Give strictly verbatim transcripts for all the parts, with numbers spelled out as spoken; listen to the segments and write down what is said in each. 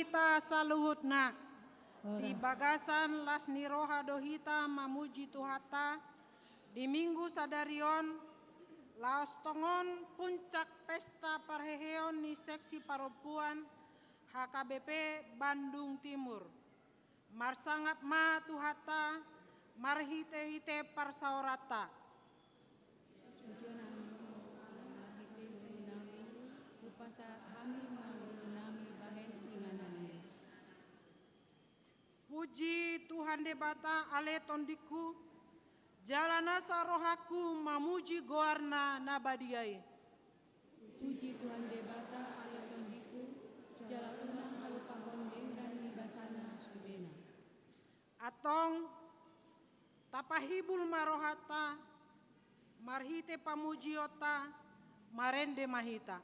Hita saluhutna. Di bagasan las ni roha do hita mamuji Tuhanta di Minggu sadari on, laos tongon puncak pesta parheheon ni seksi parompuan H K B P Bandung Timur. Marsangap ma Tuhanta marhite-hite parsaoranta. Pujian Amu, Tuhan, marhite ngolu nami, hupasahat hami ma ngolu nami bahen inganan-Mu. Puji Tuhan Debata ale tondingku, jala nasa rohangku mamuji goarna na badia i. Puji Tuhan Debata ale tondingku, jala unang halupahon denggan ni basana sudena. Antong, tapahibul ma rohanta, marhite pamujionta, marende ma hita.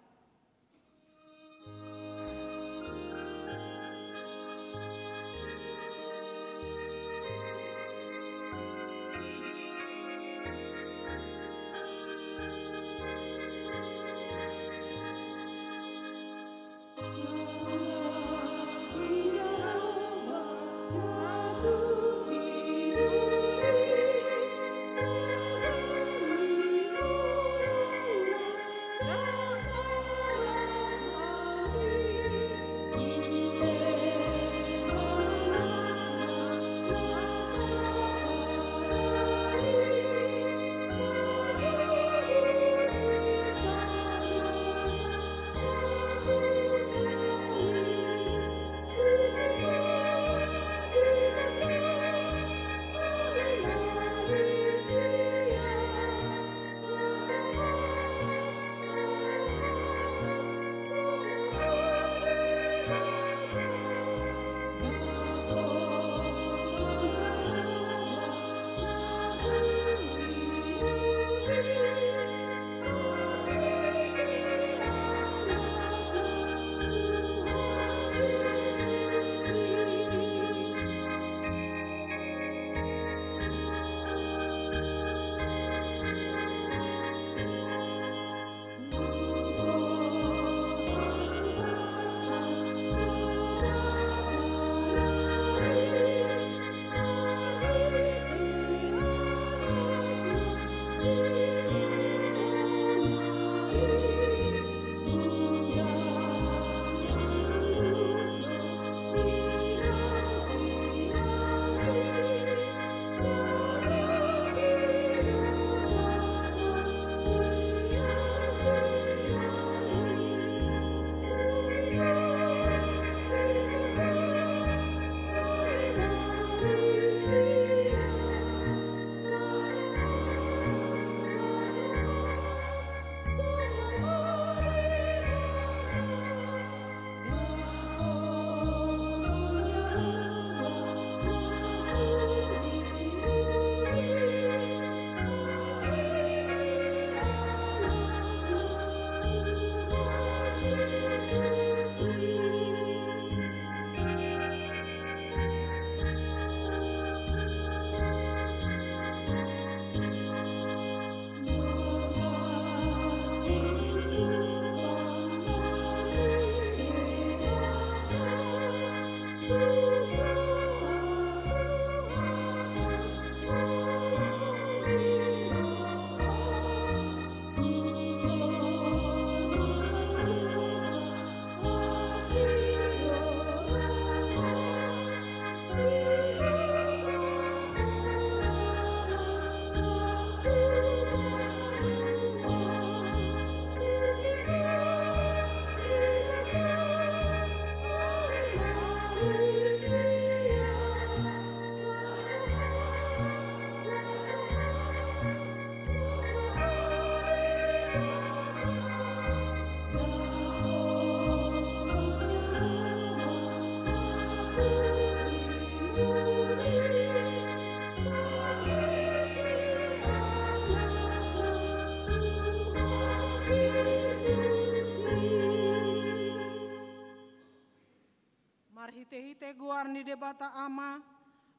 Marhite-hite goar ni Debata Ama,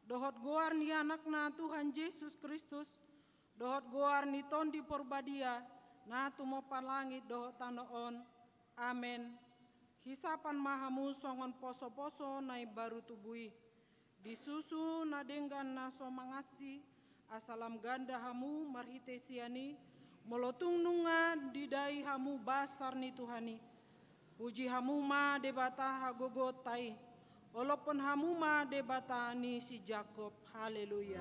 dohot goar ni Anakna Tuhan Jesus Kristus, dohot goar ni Tondi Porbadia, na tumompa langit dohot tano on. Amen. Disapan ma hamu songon poso-poso na imbaru tubu i, di susu na denggan na so mangansi, asa lam ganda hamu marhite sian i, molo tung nunga didai hamu basar ni Tuhan i. Puji hamu ma Debata hagogoonta i, olophon hamu ma Debata ni si Jakob. Haleluya.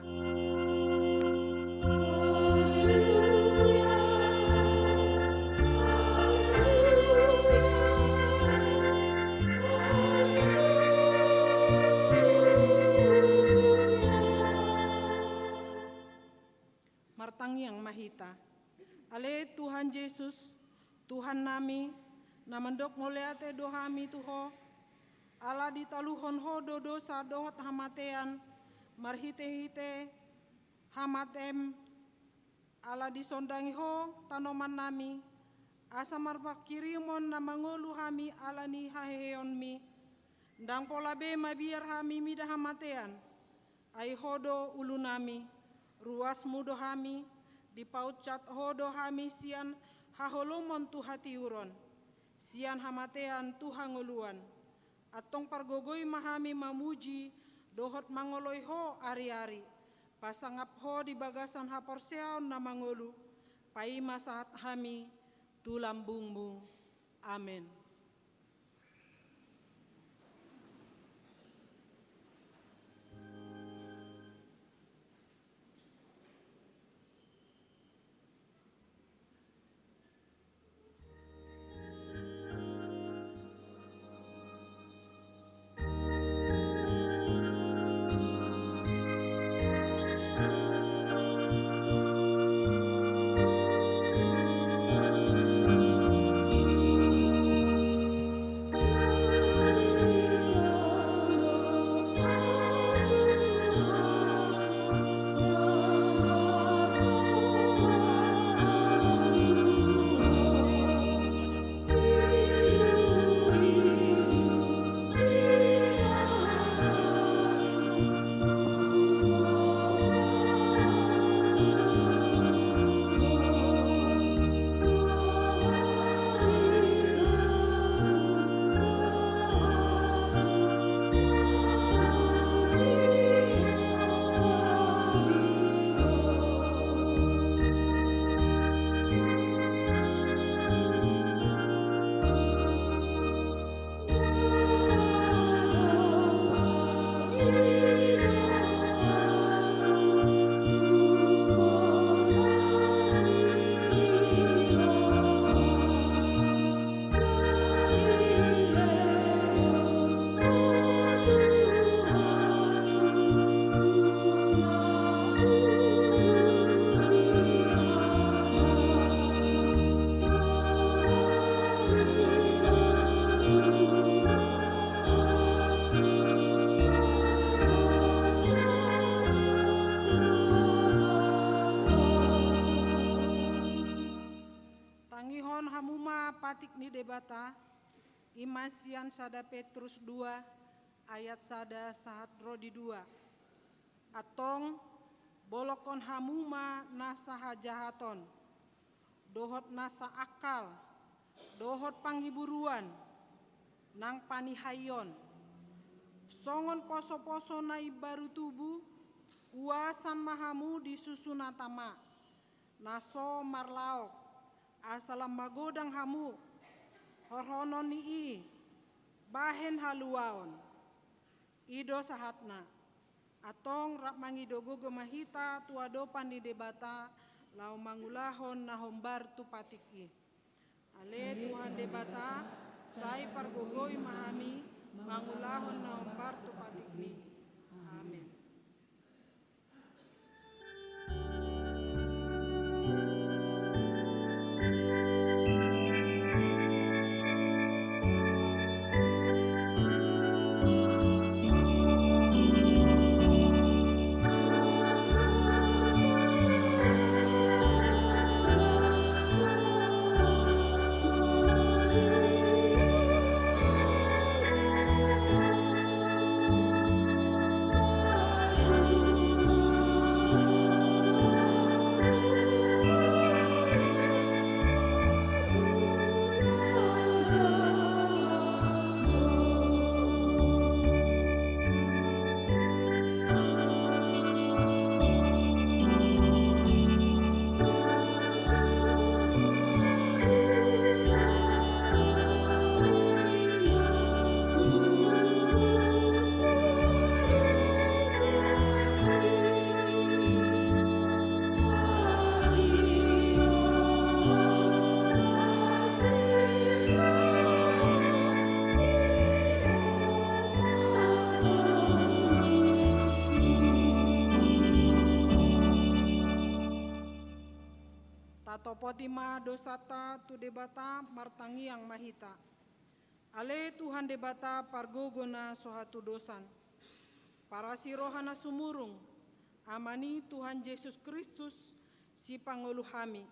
Martangiang ma hita. Ale Tuhan Jesus, Tuhan nami, na mandok mauliate do hami tu Ho, ala ditaluhon Ho do dosa dohot hamatean, marhite-hite hamateam, ala disondangi Ho tanoman nami, asa marpanghirimon na mangolu hami ala ni haheheonmi. Ndang pola be mabiar hami mida hamatean, ai Ho do ulu nami, ruasmu do hami, dipaunsat Ho do hami sian haholomon tu hatiuron, sian hamatean tu hangoluan. Antong pargogoi ma hami mamuji dohot mangoloi Ho ari-ari, pasangap Ho di bagasan haporseaon na mangolu, paima sahat hami tu lambungmu. Amen. Tangihon hamu ma patik ni Debata, i ma sian sada Petrus dua ayat sada sahat ro di dua. Antong, bolongkon hamu ma nasa hajahaton, dohot nasa angkal, dohot pangiburuan, nang panihaion. Songon poso-poso na imbaru tubu, uasan ma hamu di susu na tama, na so marlaok, asa lam magodang hamu, horhonon ni i, bahen haluaon. I do sahatna. Antong rap mangido gogo ma hita tu adopan ni Debata, laho mangulahon na hombar tu patik i. Ale Tuhan Debata, sai pargogoi ma hami, mangulahon na hombar tu patikmi. Amen. Topoti ma dosanta tu Debata, martangiang ma hita. Ale Tuhan Debata, pargogo na so hatudosan, parasi roha na sumurung, Ama ni Tuhan Jesus Kristus, sipangolu hami.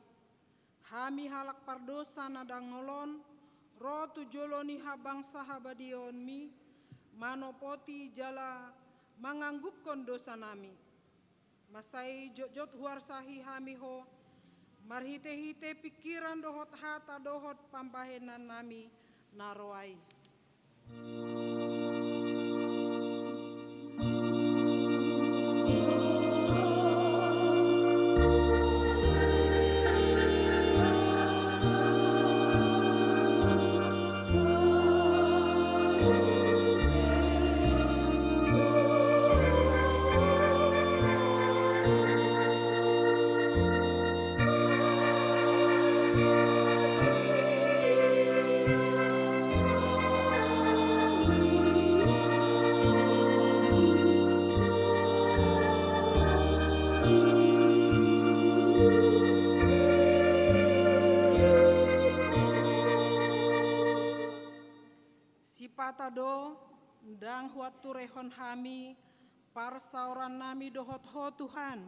Hami halak pardosa na dangol on, ro tu jolo ni habangsa habadiaonmi, manopoti jala manganggukkon dosanami. Mansai jotjot huarsahi hami Ho, marhitehite pingkiran dohot hata dohot pambahenannami na roa i. Sipata do, ndang huanturehon hami parsaorannami dohot Ho Tuhan,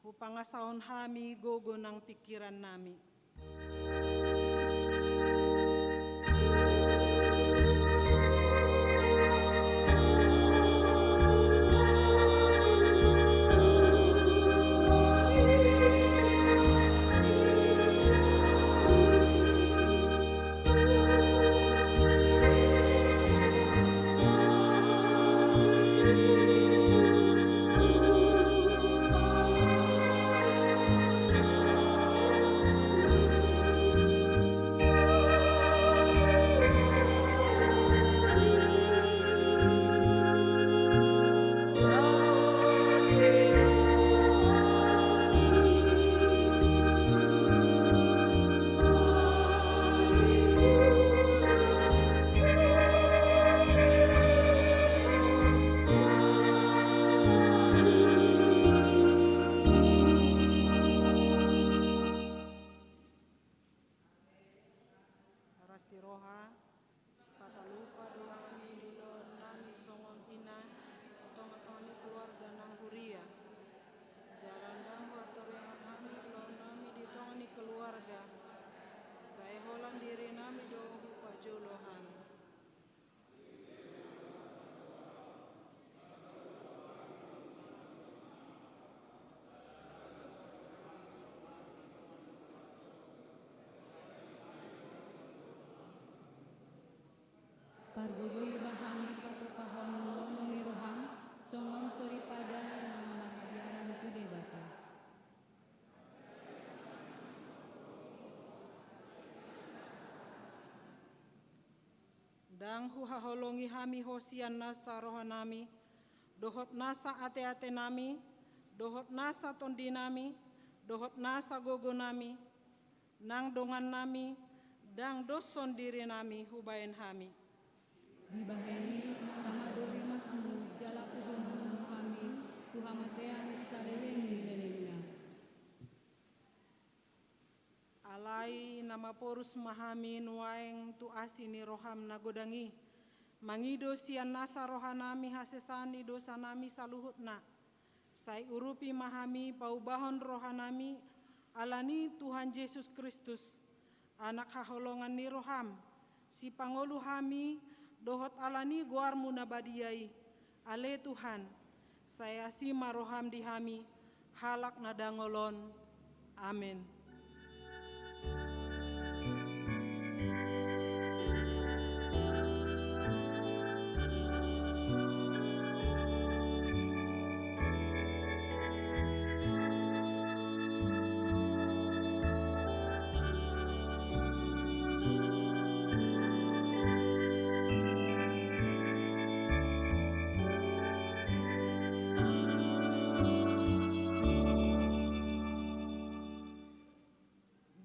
hupangasahon hami gogo nang pingkirannami. Parasi roha, sipata lupa do hami di ulaonnami songon i na di tongatonga ni keluarga nang huria. Jala ndang huanturehon hami ulaonnami di tonga ni keluarga, sai holan dirinami do hupajolo hami. Pargogoi ma hami patupahon lomo ni roham, songon soripada na manghabiaran tu Debata. Ndang huhaholongi hami Ho sian nasa rohanami, dohot nasa ateatenami, dohot nasa tondinami, dohot nasa gogonami, nang dongannami, ndang doshon dirinami hubahen hami. Dibahen i, tama do rimasmu, jala puhumhum hami tu hamatean saleleng ni lelengna. Alai na maporus ma hami nuaeng tu asi ni roham na godang i, mangido sian nasa rohanami hasesaan ni dosanami saluhutna. Sai urupi ma hami paubahon rohanami ala ni Tuhan Jesus Kristus, Anak haholongan ni roham, sipangolu hami dohot ala ni goarmu na badia i, ale Tuhan, sai asi ma roham di hami, halak na dangol on. Amen.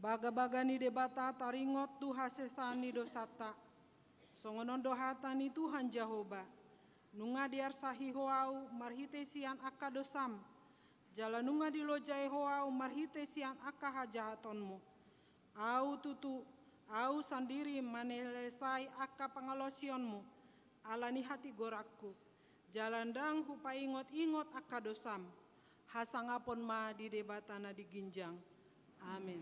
Bagabaga ni Debata taringot tu hasesaan ni dosanta. Songon on do hata ni Tuhan Jahowa: Nunga diarsahi Ho ahu marhite sian angka dosam, Jala nunga dilojai ho ahu marhite sian angka hajahatonmu. Ahu tutu, ahu sandiri manelesai angka pangalaosionmu, ala ni hatigoranku. Jala ndang hupaingot-ingot angka dosam. Hasangapon ma di Debata na di ginjang. Amen.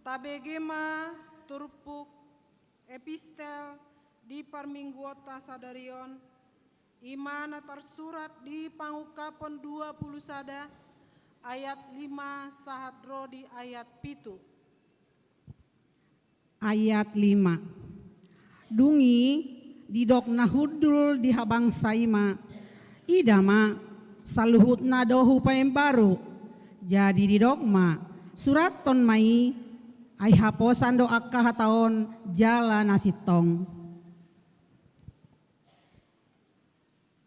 Tabege ma turpuk epistel di parmingguonta sadari on, i ma na tarsurat di Pangungkapon dua pulu sada ayat lima sahat ro di ayat pitu. Ayat lima. Dung i didok na hundul di habangsa i ma, ida ma, saluhutna do hupaimbaru. Jadi didok ma, surathon ma i, ai haposan do angka hata on jala na sintong.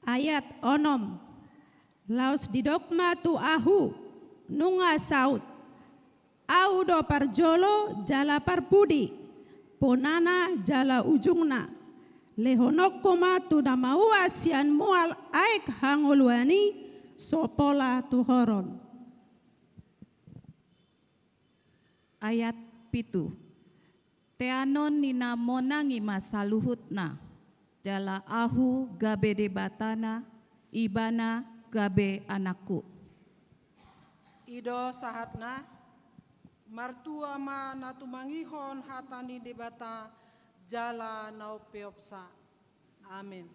Ayat onom. Laos didok ma tu ahu, nunga saut. Ahu do parjolo jala parpudi, bonana jala ujungna. Lehononku ma tu na maua sian mual aek hangoluan i, so pola tuhoron. Ayat pitu. Teanon ni na monang i ma saluhutna, jala ahu gabe Debatana, ibana gabe anakku. I do sahatna, martua ma na tumangihon hata ni Debata jala na umpeopsa. Amen.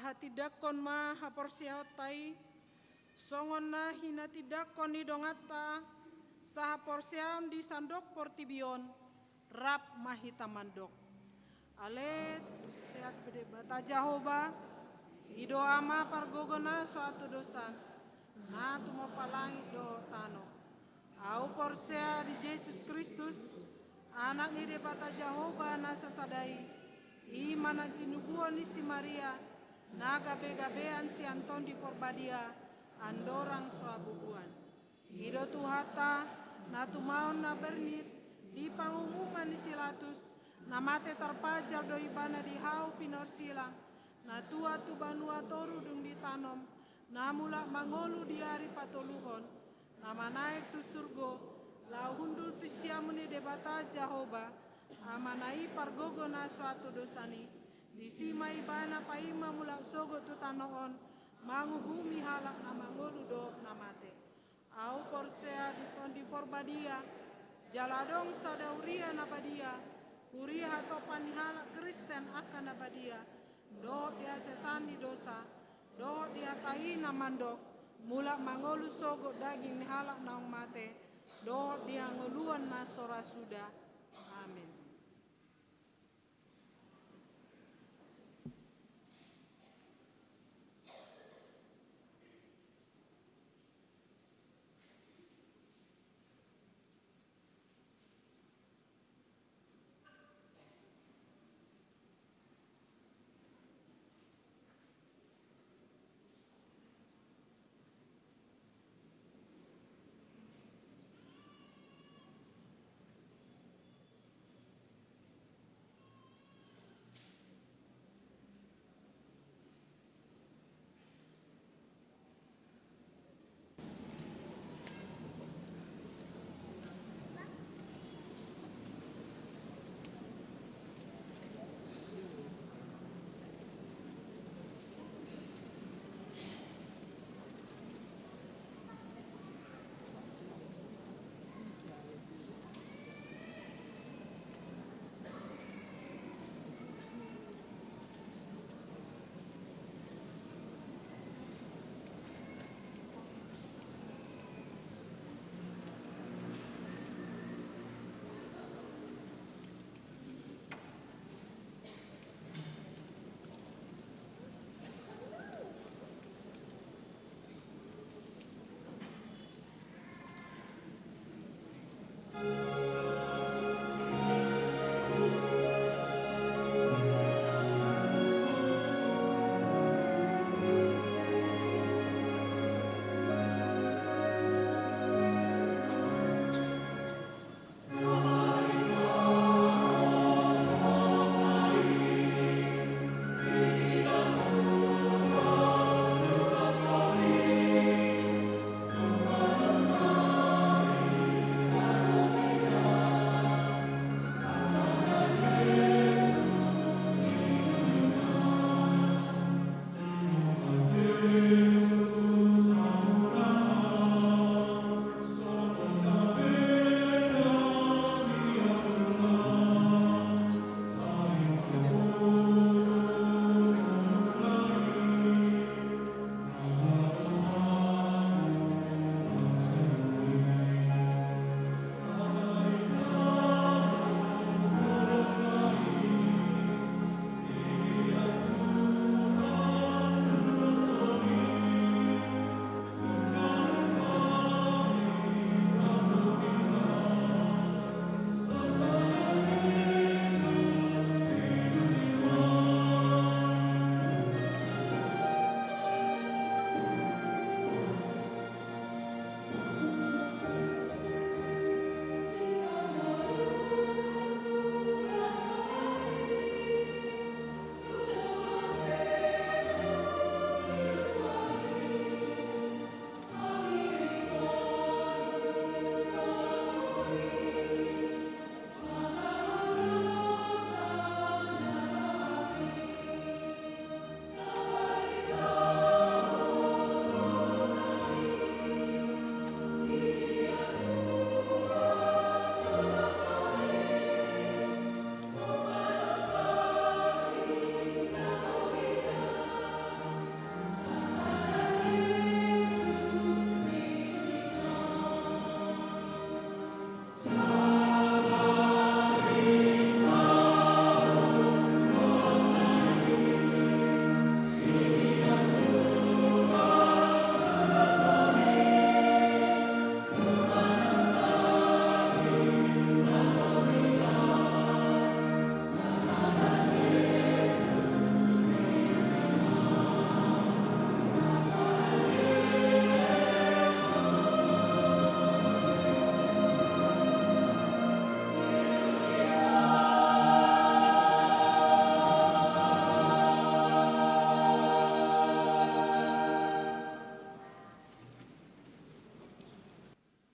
Hatindangkon ma haporseaonta i, songon na hinatindangkon ni donganta sahaporseaon di sandok portibi on, rap ma hita mandok. Ale, sehat Debata Jahowa, i do Ama pargogo na so atudosan, na tumompa langit dohot tano. Ahu porsea di Jesus Kristus, Anak ni Debata Jahowa na sasada i, i ma na tinubuhon ni si Maria, na gabegabean sian Tondi Porbadia, andorang so habubuhan. I do Tuhanta, na tumaon na bernit di pangumuman ni si Latus, na mate tarpajar do Ibana di hau pinorsilang, na tuat tu banua toru dung ditanom, na mulak mangolu di ari patoluhon, na manaek tu surgo, laho hundul tu siamun ni Debata Jahowa, Ama na i pargogo na so atudosan i. Disi ma Ibana paima mulak sogot tu tano on, manguhumi halak na mangolu dohot na mate. Ahu porsea di Tondi Porbadia, jala adong sada huria na badia, huria hatopan ni halak Kristen angka na badia, dohot di hasesaan ni dosa, dohot di hata i na mandok, mulak mangolu sogot daging ni halak naung mate, dohot di hangoluan na so ra suda. Amen.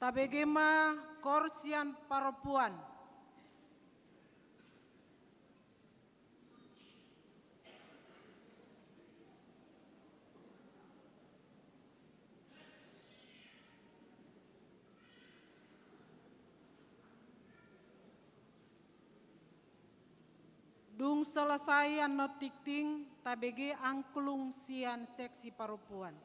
Tabege ma kor sian parompuan. Dung selesai annon tingting, tabege angklung sian seksi parompuan.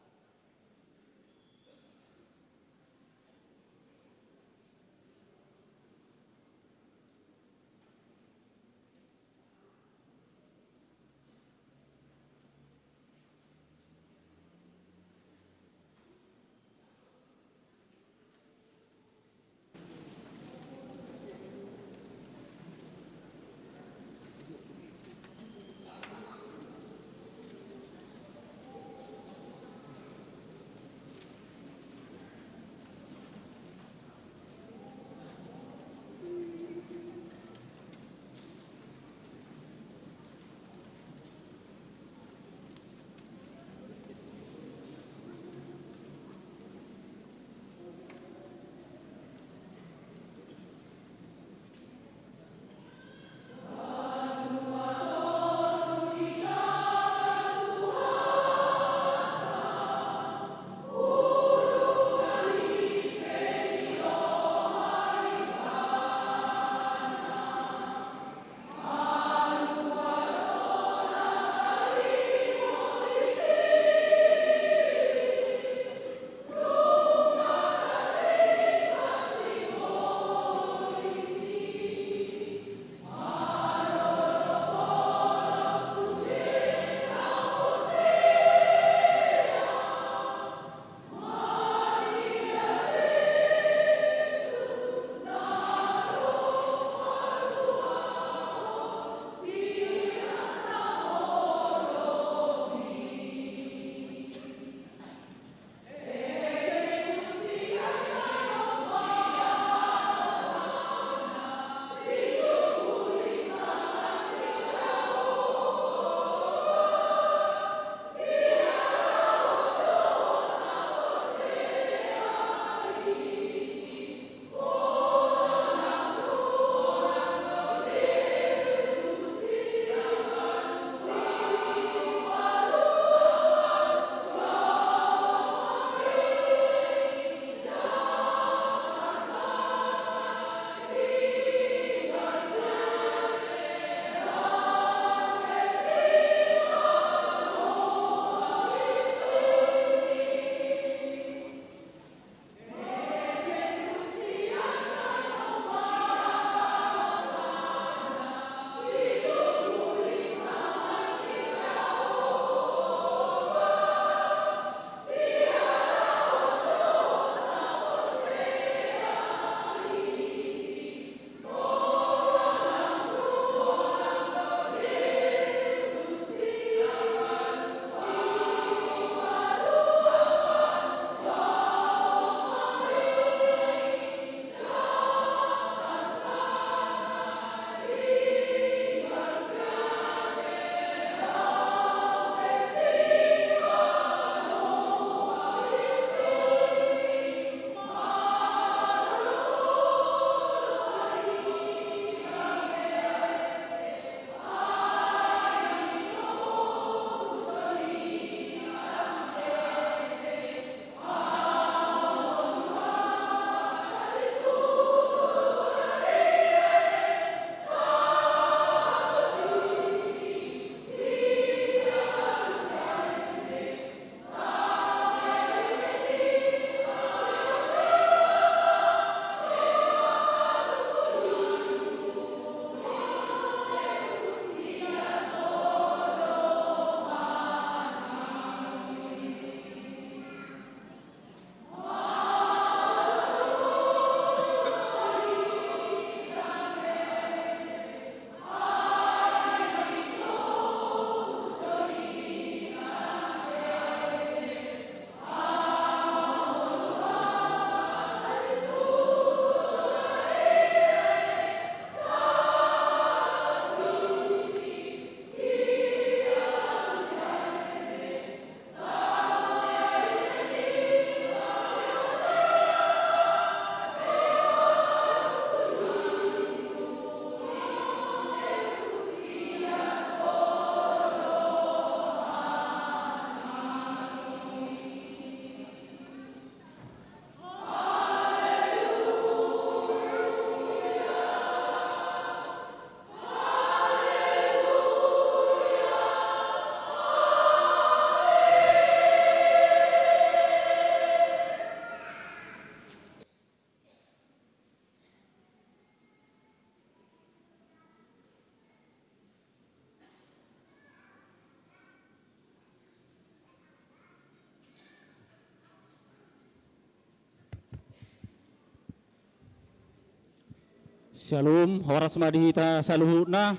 Syalom, horas ma di hita saluhutna.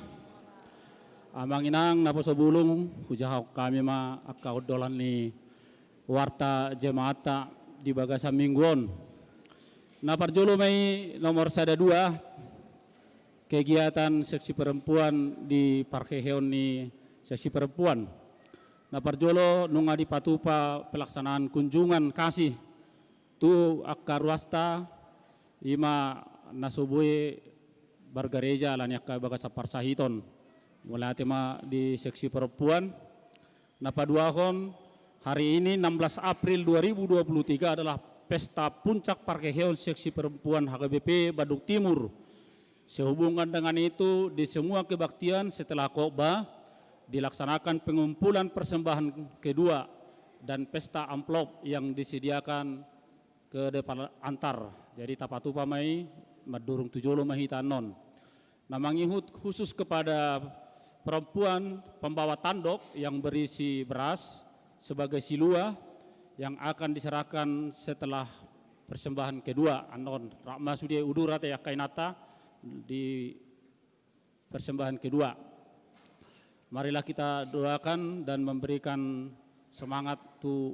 Amang inang naposo bulung, hujahahon hami ma angka hondolan ni warta jemaatta di bagasan minggu on. Na parjolo ma i nomor sada dua, kegiatan seksi perempuan di parheheon ni seksi perempuan. Na parjolo nunga dipatupa pelaksanaan kunjungan kasih tu angka ruasta, i ma na so boi bergereja alani angka bagasan parsahiton. Mauliate ma di seksi perempuan. Na paduahon, hari ini enam belas April dua ribu dua puluh tiga adalah pesta puncak parheheon seksi perempuan H K B P Bandung Timur. Sehubungan dengan itu, di semua kebaktian setelah khotbah dilaksanakan pengumpulan persembahan kedua dan pesta amplop yang disediakan ke depan altar. Jadi tapatupa ma i, mandurung tu jolo ma hita annon. Na mangihut khusus kepada perempuan pembawa tandok yang berisi beras sebagai silua yang akan diserahkan setelah persembahan kedua annon. Rap ma sude udur ate angka inanta di persembahan kedua. Marilah kita doakan dan memberikan semangat tu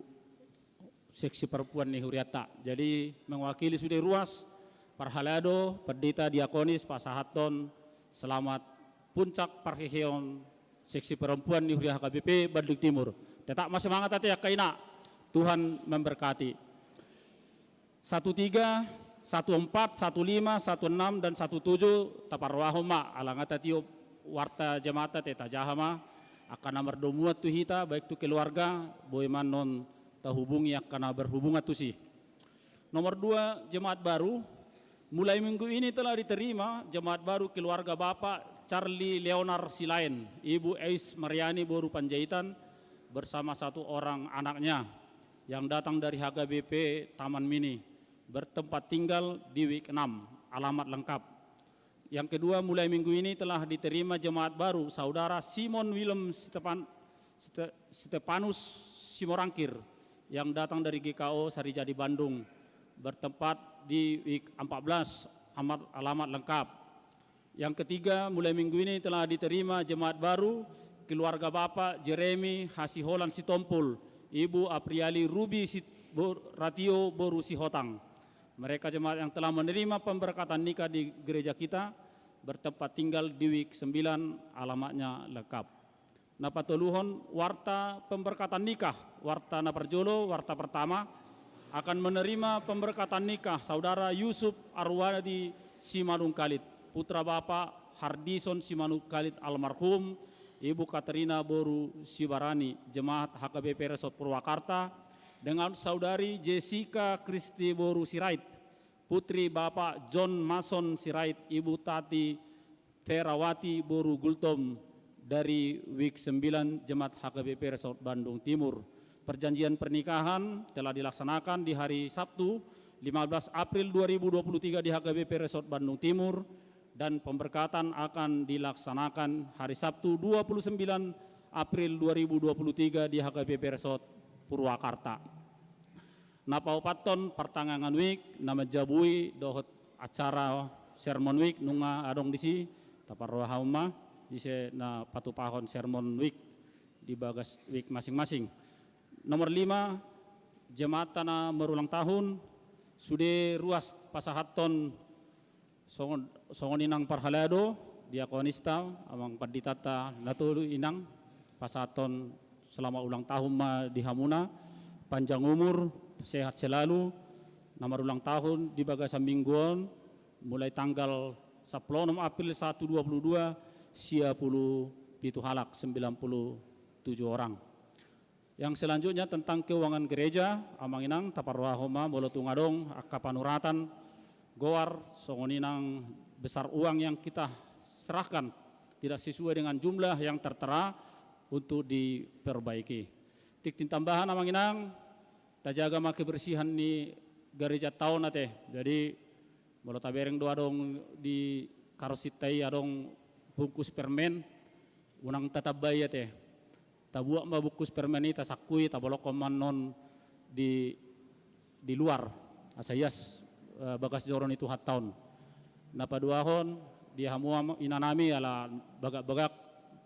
seksi perempuan ni huriatta. Jadi mewakili sude ruas, parhalado, pendeta, diakonis, pasahathon selamat puncak parheheon seksi perempuan ni huria H K B P Bandung Timur. Tetap ma semangat ate angka ina. Tuhan memberkati. Satu tiga, satu empat, satu lima, satu enam, dan satu tujuh, taparrohahon ma, ala nga tatiop warta jemaatta ate, tajaha ma angka na mardomuan tu hita, baik tu keluarga, boi ma annon tahubungi angka na berhubungan tusi. Nomor dua, jemaat baru. Mulai minggu ini telah diterima jemaat baru keluarga Bapak Charlie Leonar Silaen, Ibu Eis Mariani boru Panjaitan, bersama satu orang anaknya yang datang dari H K B P Taman Mini, bertempat tinggal di Wik enam, alamat lengkap. Yang kedua, mulai minggu ini telah diterima jemaat baru Saudara Simon Willem Stepan-, Ste-, Stepanus Simorangkir yang datang dari G K O Sarijadi Bandung, bertempat di Wik empat belas, amat, alamat lengkap. Yang ketiga, mulai minggu ini telah diterima jemaat baru keluarga Bapak Jeremy Hasiholan Sitompul, Ibu Apriali Rubi Sit-, Bo-, Ratio boru Sihotang. Mereka jemaat yang telah menerima pemberkatan nikah di gereja kita, bertempat tinggal di Wik sembilan, alamatnya lengkap. Na patoluhon, warta pemberkatan nikah, warta na parjolo, warta pertama, akan menerima pemberkatan nikah Saudara Yusuf Arwadi Simanungkalit, putra Bapak Hardison Simanungkalit almarhum, Ibu Katerina boru Sibarani, jemaat H K B P Resort Purwakarta, dengan Saudari Jessica Kristi boru Sirait, putri Bapak John Mason Sirait, Ibu Tati Ferawati boru Gultom dari Wik sembilan Jemaat H K B P Resort Bandung Timur. Perjanjian pernikahan telah dilaksanakan di hari Sabtu, lima belas April dua ribu dua puluh tiga di H K B P Resort Bandung Timur, dan pemberkatan akan dilaksanakan hari Sabtu, dua puluh sembilan April dua ribu dua puluh tiga di H K B P Resort Purwakarta. Na paopathon, partangiangan wik na manjabui dohot acara sermon wik nunga adong disi, taparrohahon ma ise na patupahon sermon wik di bagas wik masing-masing. Nomor lima, jemaatta na marulang tahun, sude ruas pasahathon songon, songon i nang parhalado, diakonista, amang panditanta na tolu i nang, pasahathon selamat ulang tahun ma di hamuna, panjang umur, sehat selalu, na marulang tahun di bagasan minggu on, mulai tanggal sampulu onom April sahat tu dua puluh dua, sia pulu pitu halak, sembilan puluh tujuh orang. Yang selanjutnya tentang keuangan gereja, amang inang, taparrohahon ma molo tung adong angka panuratan goar, songon i nang besar uang yang kita serahkan tidak sesuai dengan jumlah yang tertera, untuk diperbaiki. Tingting tambahan, amang inang, tajaga ma kebersihan ni garejanta on ate. Jadi molo tabereng do adong di karosinta i adong bungkus permen, unang tatambai ate. Tabuat ma bungkus permen i, tasangkui, tabolongkon ma annon di, di luar, asa ias, eh, bagas joro ni Tuhanta on. Na paduahon di hamu am-, inanami, ala bagak-bagak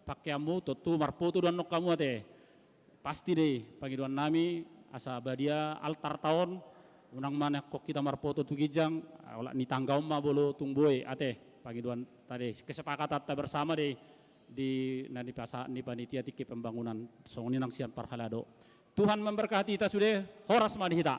pakeanmu, tontu marpoto do annon hamu ate. Pasti do i pangidoannami asa badia altarta on, unang ma nangkok hita marpoto tu ginjang, olat ni tangga on ma molo tung boi ate. Pangidoanta do i, kesepakatanta bersama do i di na nipasahat ni panitia tingki pembangunan, songon i nang sian parhalado. Tuhan memberkati hita sude, horas ma di hita.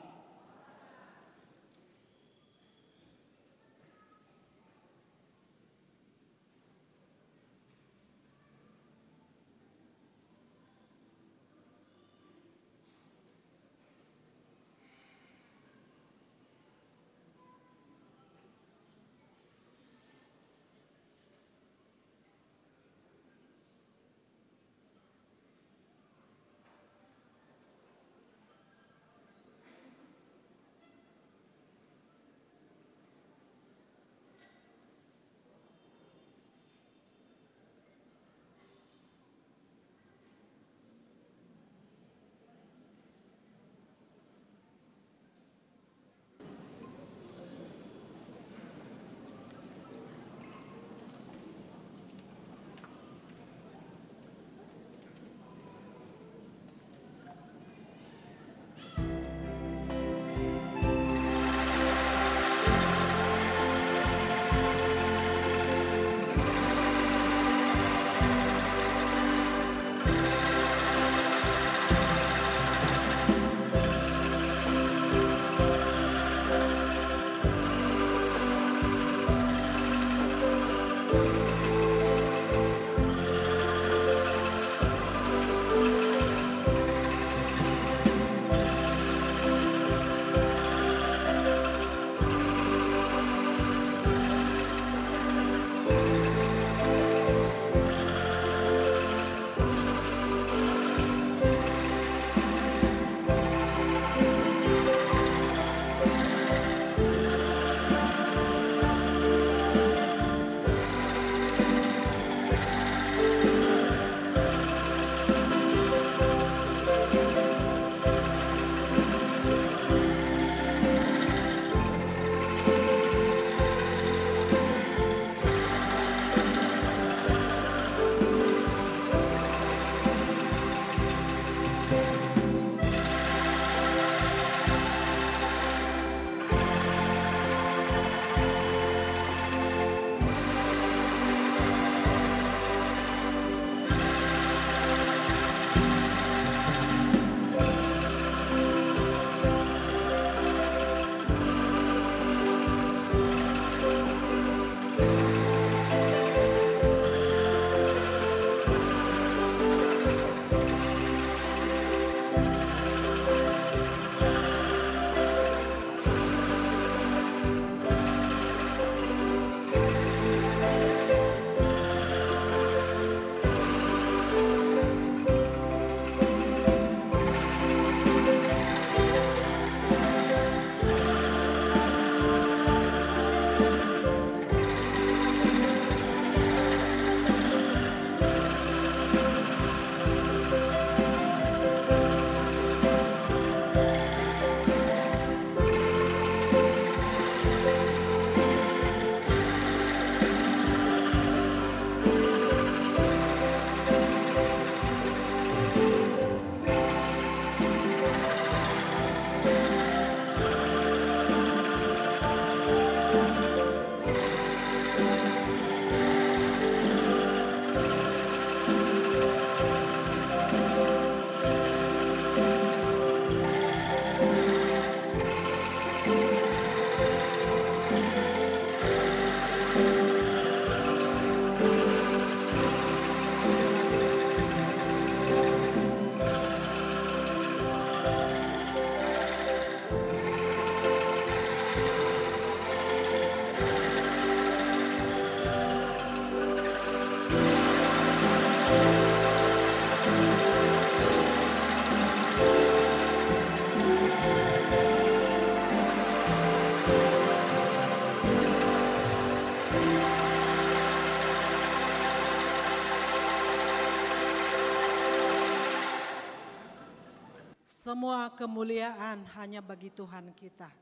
Semua kemuliaan hanya bagi Tuhan kita.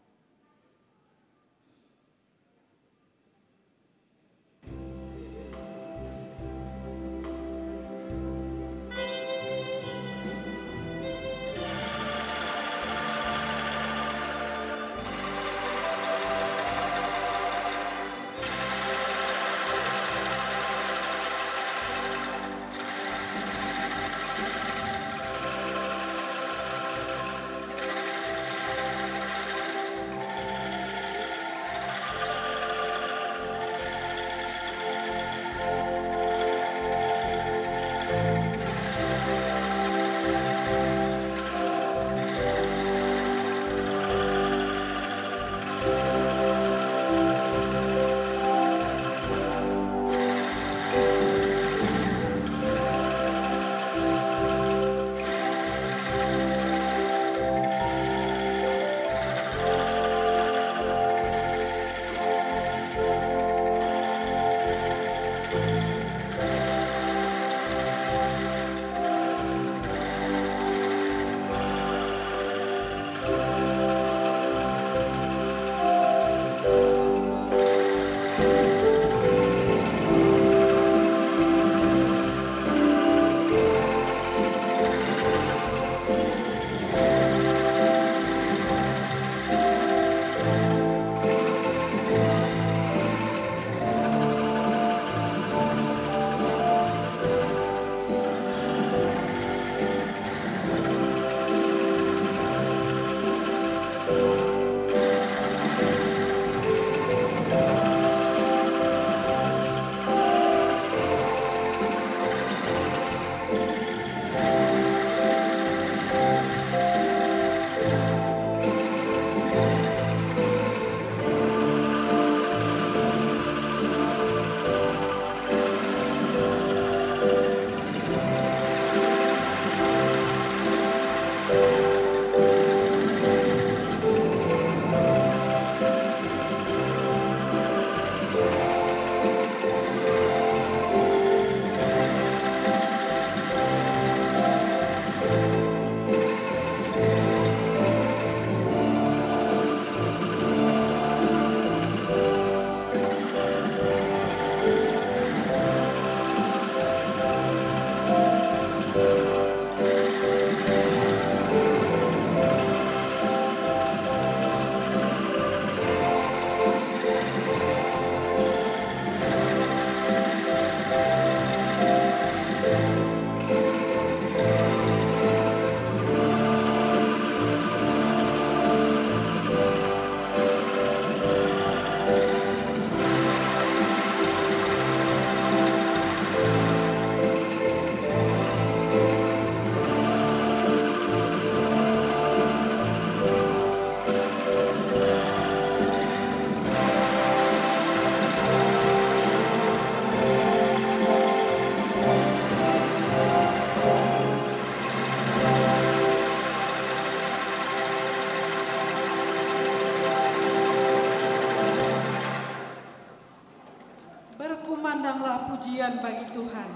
Pujian bagi Tuhan,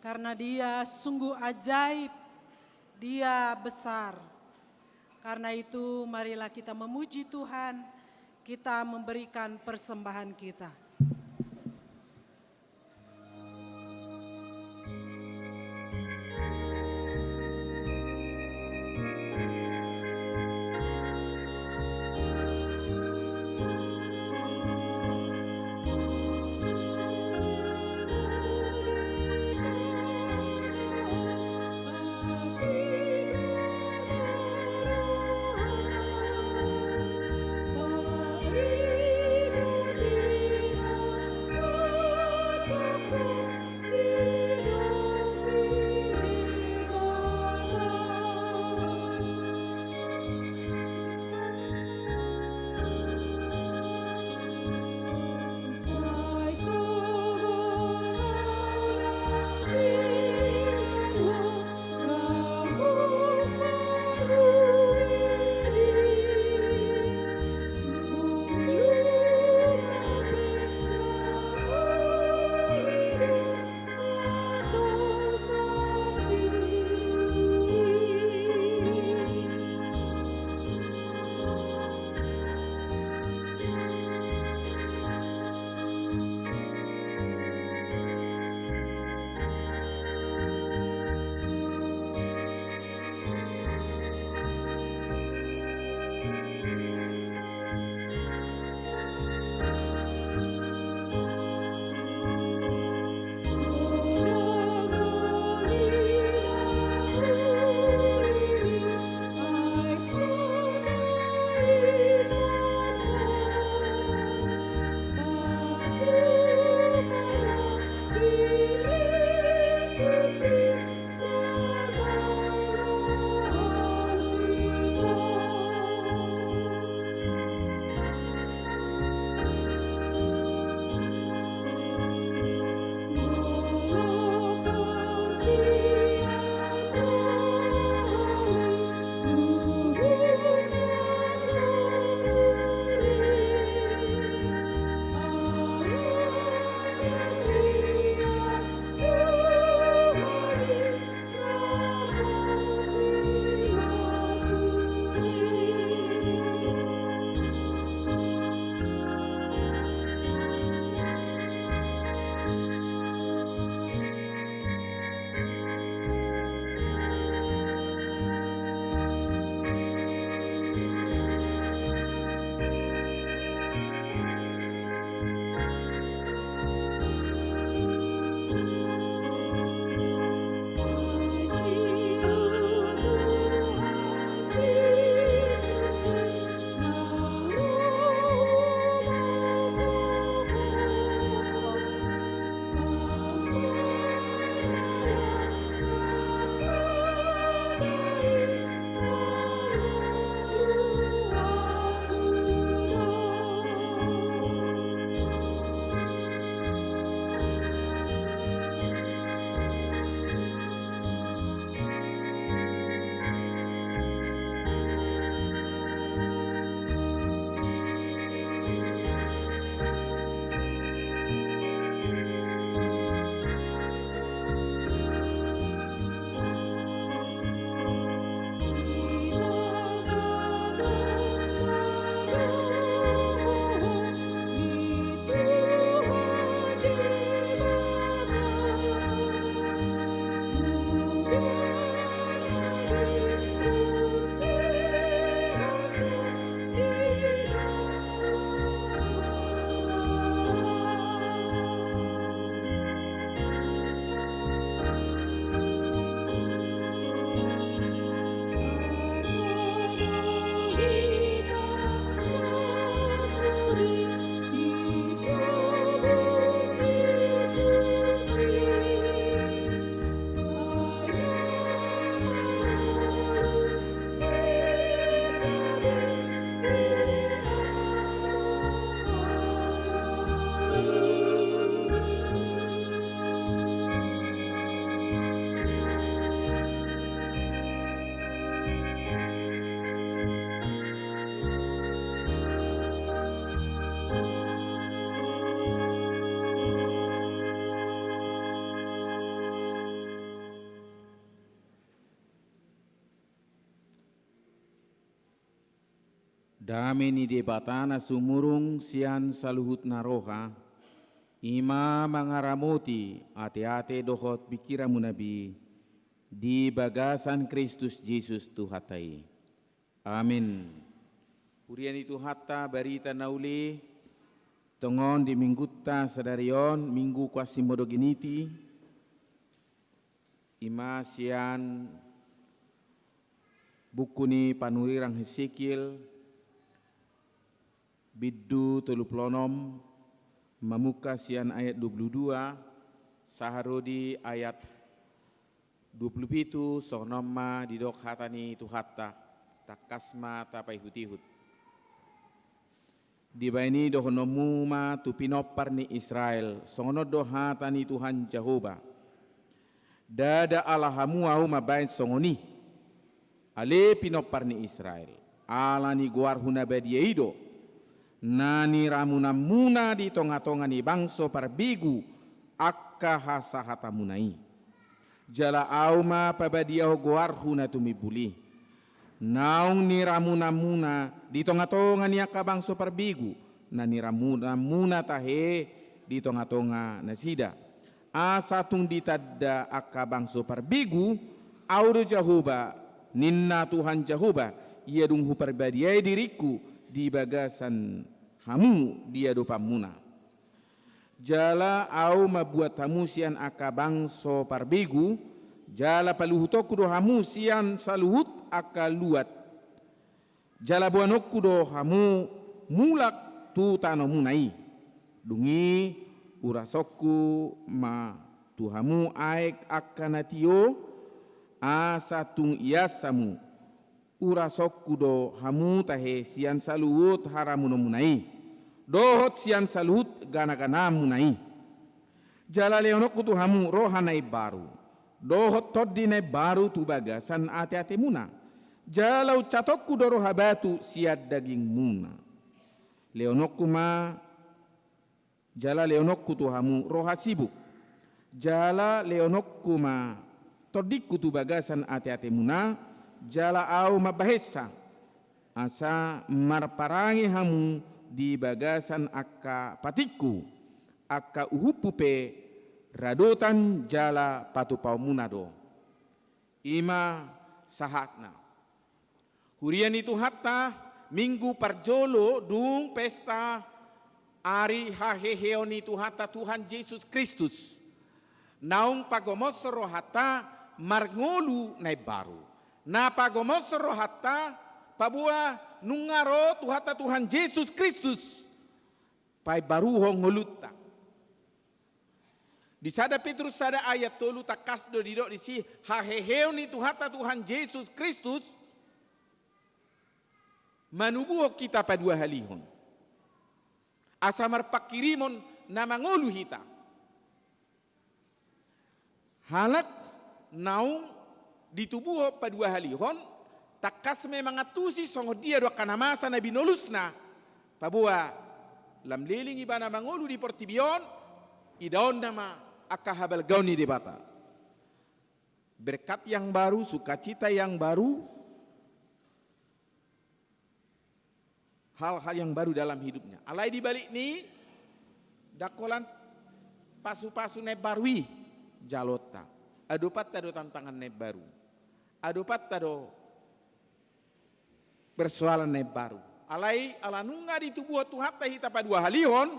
karena Dia sungguh ajaib, Dia besar. Karena itu, marilah kita memuji Tuhan, kita memberikan persembahan kita. Dame ni Debata na sumurung sian saluhut na roha, i ma mangaramoti ateate dohot pingkiranmuna be di bagasan Kristus Jesus Tuhanta i. Amin. Huria ni Tuhanta, barita na uli tongon di minggunta sadari on, Minggu Quasimodogeniti, i ma sian buku ni panurirang Hesekiel, bindu tolu pulu onom, mamungka sian ayat dua pulu dua sahat ro di ayat dua pulu pitu. Songon on ma didok hata ni Tuhanta, tangkas ma tapaihutihut. Dibahen i dohononmu ma tu pinompar ni Israel, songon on do hata ni Tuhan Jahowa: Ndada ala hamu ahu mambahen songon i, ale pinompar ni Israel, ala ni goarhu na badia i do, na niramunanmuna di tongatonga ni bangso parbegu angka hasahatanmuna i. Jala ahu ma pabadiahon goarhu na tumimbul i, naung niramunanmuna di tongatonga ni angka bangso parbegu, na niramunanmuna tahe di tongatonga nasida. Asa tung ditanda angka bangso parbegu, ahu do Jahowa, ninna Tuhan Jahowa, ia dung huparbadiai diringku di bagasan hamu di adopanmuna. Jala ahu mambuat hamu sian angka bangso parbegu, jala paluhutonku do hamu sian saluhut angka luat. Jala boanonku do hamu mulak tu tanomuna i. Dung i urasonku ma tu hamu aek angka na tio, asa tung ias hamu. Urasonku do hamu tahe sian saluhut haramunanmuna i, dohot sian saluhut ganaganaanmuna i. Jala lehononku tu hamu roha na imbaru, dohot tondi na imbaru tu bagasan ateatemuna. Jala uncatonku do roha batu sian dagingmuna. Lehononku ma Jala lehononku tu hamu roha sibuk. Jala lehononku ma tondingku tu bagasan ateatemuna, jala ahu mambahensa, asa marparange hamu di bagasan angka patikku, angka uhumhu pe radotan jala patupaonmuna do. I ma sahatna. Huria ni Tuhanta, minggu parjolo dung pesta ari haheheon ni Tuhanta Tuhan Jesus Kristus. Naung pagomos rohanta marngolu na imbaru. Na pagomos rohanta paboa nunga ro Tuhanta Tuhan Jesus Kristus paimbaruhon ngolunta. Di sada Petrus sada ayat tolu tangkas do didok disi, haheheon ni Tuhanta Tuhan Jesus Kristus manubuhon hita paduahalihon, asa marpanghirimon na mangolu hita. Halak naung ditubuhon paduahalihon, tangkas ma i mangantusi songon dia do angka na masa na binolusna, paboa lam leleng ibana mangolu di portibi on, idaonna ma angka habalgaon ni Debata. Berkat yang baru, sukacita yang baru, hal-hal yang baru dalam hidupnya. Alai di balik ni, ndang holan pasupasu na imbaru i jaloonta. Adopanta do tantangan na imbaru. Adopanta do persoalan na imbaru. Alai ala nunga ditubuhon Tuhanta hita paduahalihon,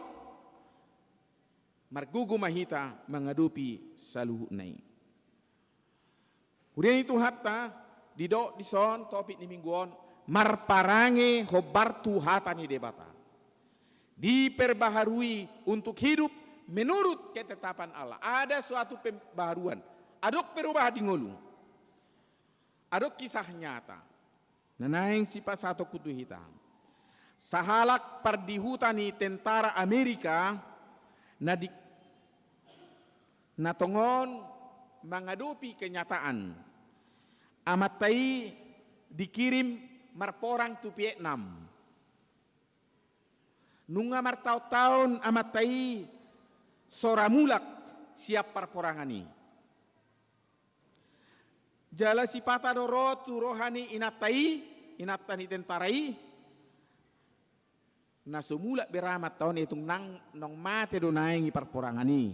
margogo ma hita mangadopi saluhutna i. Huria ni Tuhanta, didok dison topik ni minggu on, marparange hombar tu hata ni Debata. Diperbaharui untuk hidup menurut ketetapan Allah. Ada suatu pembaharuan. Adong perubahan di ngolu. Adong kisah nyata na naeng sipasahatonku tu hita. Sahalak pardihuta ni tentara Amerika na di, na tongon mangadopi kenyataan. Amanta i dikirim marporang tu Vietnam. Nunga martaontaon amanta i so ra mulak sian parporangan i. Jala sipata do ro tu roha ni inanta i, inanta ni tentara i, Na so mulak be ra amanta on, ia tung nang naung mate do naeng i parporangan i,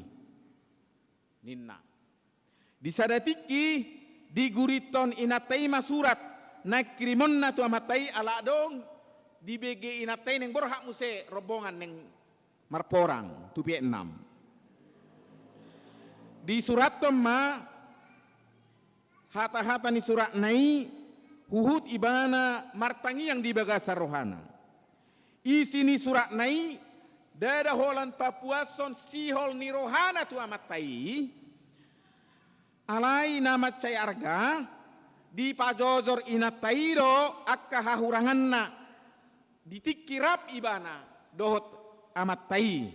ninna. Di sada tingki, digurithon inanta i ma surat naeng kirimonna tu amanta i, ala adong dibege inanta i naeng borhat muse rombongan naeng marporang tu Vietnam. Disurathon ma hata-hata ni suratna i, huhut ibana martangiang di bagasan rohana. Isi ni suratna i, ndada holan papuashon sihol ni rohana tu amanta i, alai na mansai arga, dipajojor inanta i do angka hahuranganna di tingki rap ibana dohot amanta i.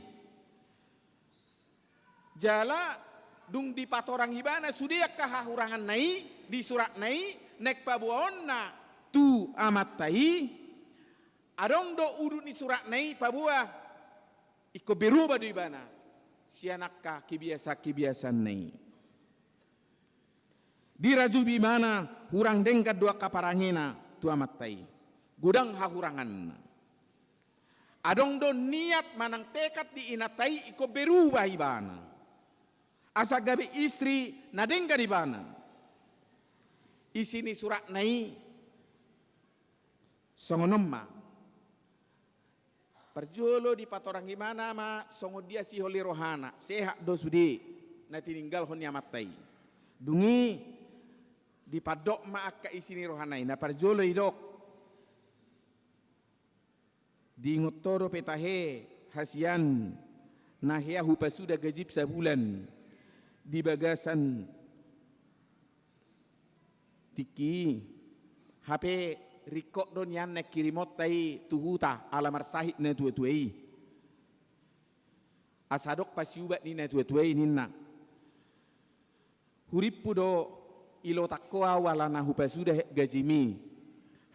Jala dung dipatorang ibana sude angka hahuranganna i di suratna i, naeng paboaonna tu amanta i, adong do udut ni suratna i paboa ingkon berubah do ibana sian angka kebiasaan-kebiasaanna i. Dirajumi ibana hurang denggan do angka parangena tu amanta i. Godang hahuranganna. Adong do niat manang tekad di inanta i ingkon berubah ibana. Asa gabe istri na denggan ibana. Isi ni suratna i songon on ma. Parjolo dipatorang ibana ma songon dia sihol ni rohana, sehat do sude na tininggalhon ni amanta i. Dung i dipandok ma angka isi ni rohana i, na parjolo didok. Diingot ho dope tahe hasian na hea hupasuda gajim sabulan di bagasan tingki i, hape ringkot do nian naeng kirimonta i tu huta ala marsahit natua-tua i. Asa adong pasiubat ni natua-tua i ninna. Hurimpu do ilotak ho ahu ala na hupasuda gajim i.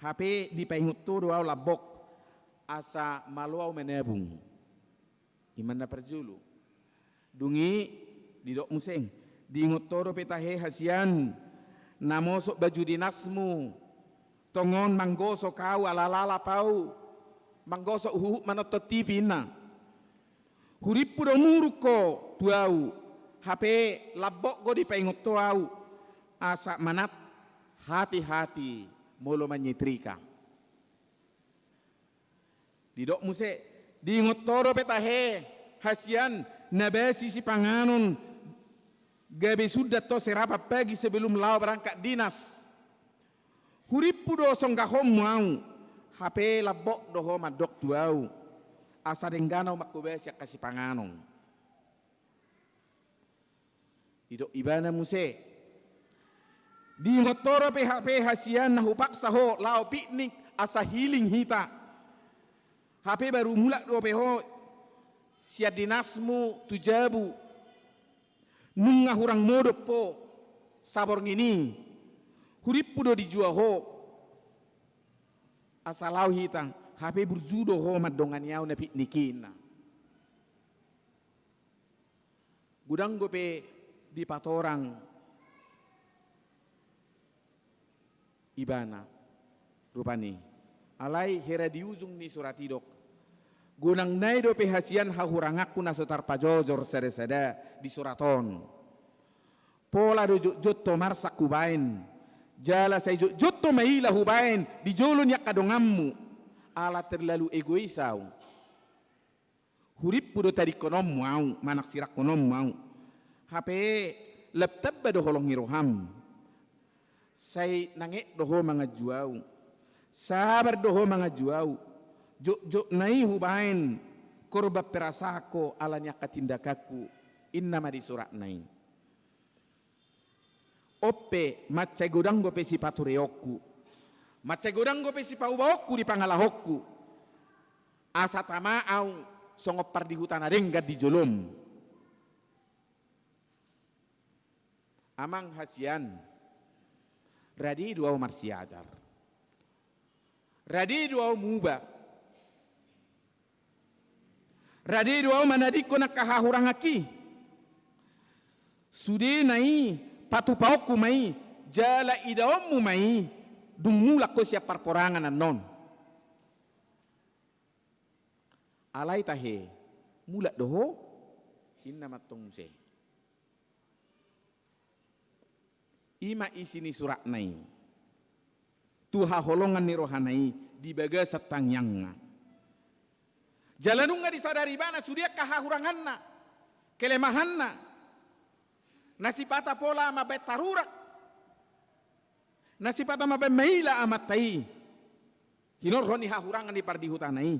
Hape dipaingot ho do ahu lambok asa malo ahu manabung. I ma na parjolo. Dung i didok muse, diingot ho dope tahe hasian na mosok baju dinasmu, tongon manggosok ahu ala lalap ahu, manggosok huhut manonton T V inna. Hurimpu do muruk ho tu ahu, hape lambok do dipaingot ho ahu, asa manat hati-hati molo manyetrika. Didok muse, diingot ho dope tahe hasian na basi sipanganon gabe sundat ho serapan pagi sebelum laho berangkat dinas. Hurimpu do songgahonmu ahu, hape lambok do ho mandok tu ahu, asa denggan ahu manghobasi angka sipanganon. Didok ibana muse, diingot ho dope hape hasian na hupaksa ho laho piknik asa healing hita. Hape baru mulak dope ho sian dinasmu tu jabu. Nunga hurang modom ho saborngin i. Hurimpu do dijua ho asa laho hita, hape burju do ho mandongani ahu na piknik i inna. Godang dope dipatorang ibana rupani. Alai hera di ujung ni surat i didok, gonang nai dope hasian hahuranganku na so tarpajojor sada-sada di surat on. Pola do jotjot ho marsak hubaen, jala sai jotjot ho maila hubaen di jolo ni angka donganmu, ala terlalu egois ahu. Hurimpu do tadingkononmu ahu, manaksirangkononmu ahu. Hape lam tamba do holong ni roham. Sai nanget do ho manganju ahu. Sabar do ho manganju ahu. Jotjotna i hubaen korban perasaanku ala ni angka tindakanku. Inna ma di suratna i. On pe, mansai godang dope sipatureonku, mansai godang dope sipaubaonku di pangalahonku, asa tama ahu songon pardihuta na denggan di jolom. Amang hasian, rade do ahu marsiajar. Rade do ahu muba. Rade do ahu manadingkon angka hahurangangki. Sudena i patupaonku ma i, jala idaonmu ma i, dung mulak ho sian parporangan annon. Alai tahe, mulak do ho, inna ma antong muse. I ma isi ni suratna i. Tu haholongan ni rohana i di bagasan tangiangna. Jala nunga disadari ibana sude angka hahuranganna, kelemahanna, na sipata pola mambaen tarurak, na sipata mambaen maila amanta i. Hinorhon ni hahurangan ni pardihutana i.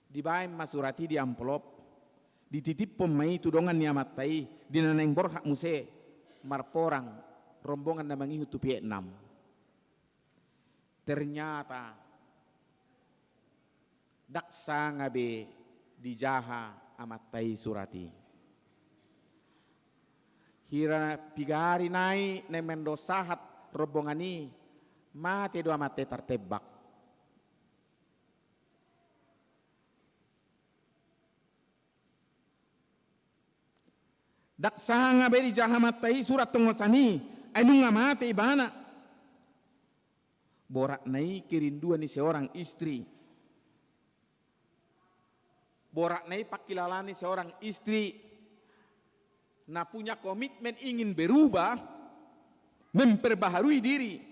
Dibaen ma surat i di amplop. Dititiphon ma i tu dongan ni amanta i, di na naeng borhat muse marporang rombongan na mangihut tu Vietnam. Ternyata ndang sanga be dijaha amanta i surat i. Hira piga ari nai naeng mandok sahat rombongan i, mate do amanta i tartembak. Ndang sanga be dijaha amanta i surat tongosan i, ai nunga mate ibana. Boratna i kerinduan ni seorang istri. Boratna i pangkilalaan ni seorang istri na punya komitmen ingin berubah, memperbaharui diri.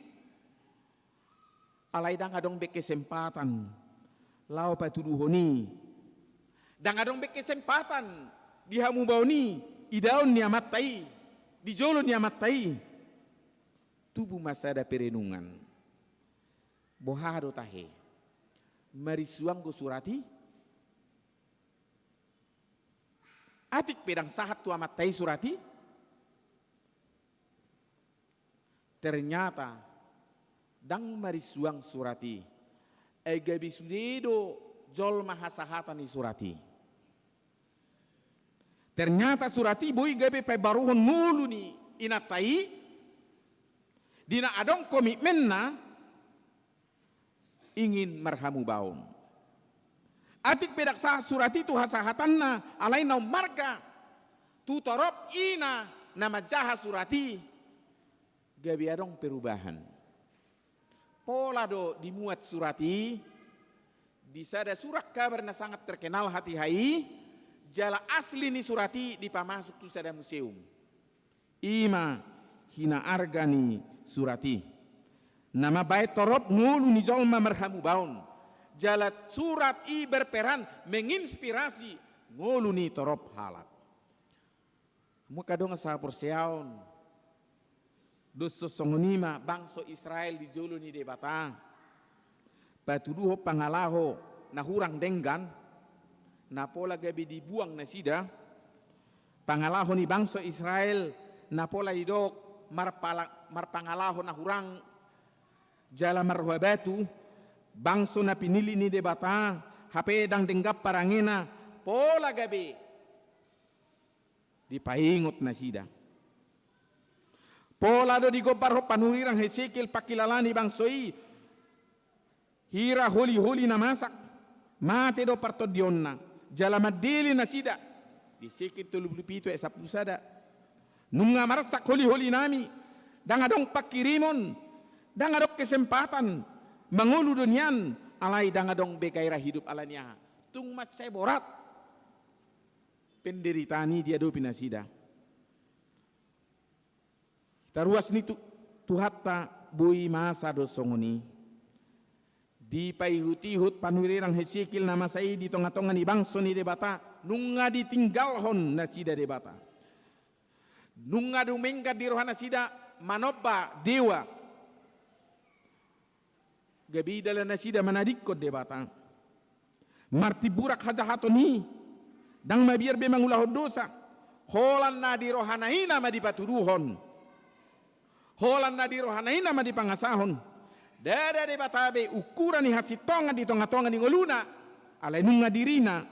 Alai ndang adong be kesempatan laho patuduhon i. Ndang adong be kesempatan di hamubaon i, idaon ni amanta i, di jolo ni amanta i. Tubu ma sada perenungan. Boha do tahe? Marisuang do surat i? Atik pe ndang sahat tu amanta i surat i? Ternyata ndang marisuang surat i. Ai gabe sude do jolma hasahatan ni surat i. Ternyata surat i boi gabe paimbaruhon ngolu ni inanta i, di na adong komitmenna ingin marhamubaon. Atik pe ndang sahat surat i tu hasahatanna, alai na ummarga tu torop ina na manjaha surat i, gabe adong perubahan. Pola do dimuat surat i di sada surat kabar na sangat terkenal hatiha i, jala asli ni surat i dipamasuk tu sada museum. I ma hinaarga ni surat i. Na mambaen torop ngolu ni jolma marhamubaon. Jala surat i berperan menginspirasi ngolu ni torop halak. Hamu angka dongan sahaporseaon, dos songon i ma bangso Israel di jolo ni Debata. Patuduhon pangalaho na hurang denggan, na pola gabe dibuang nasida. Pangalaho ni bangso Israel, na pola didok marpala-, marpangalaho na hurang, jala marroha batu, bangso na pinillit ni Debata, hape ndang denggan parangena, pola gabe dipaingot nasida. Pola do digombarhon panurirang Hesekiel pangkilalaan ni bangso i, hira holiholi na masak, mate do partondionna, jala mandele nasida. Di Hesekiel tolu pulu pitu ayat sampulu sada. Nunga marsak holiholinami, ndang adong pangkirimon, ndang adong kesempatan, mangolu do nian, alai ndang adong be gairah hidup ala ni aha. Tung mansai borat penderitaan i diadopi nasida. Taruas ni Tu-, Tuhanta boi masa do songon i. Dipaihutihut panurirang Hesekiel na masa i di tongatonga ni bangso ni Debata, nunga ditinggalhon nasida Debata. Nunga dumenggan di roha nasida manomba dewa. Gabe i dalan nasida manadingkon Debata. Martimburak hajahaton i, ndang mabiar be mangulahon dosa. Holan na di rohana i nama dipatuduhon. Holan na di rohana i nama dipangasahon. Ndada Debata be ukuran ni hasintongan di tongatonga ni ngoluna. Alai nunga dirina.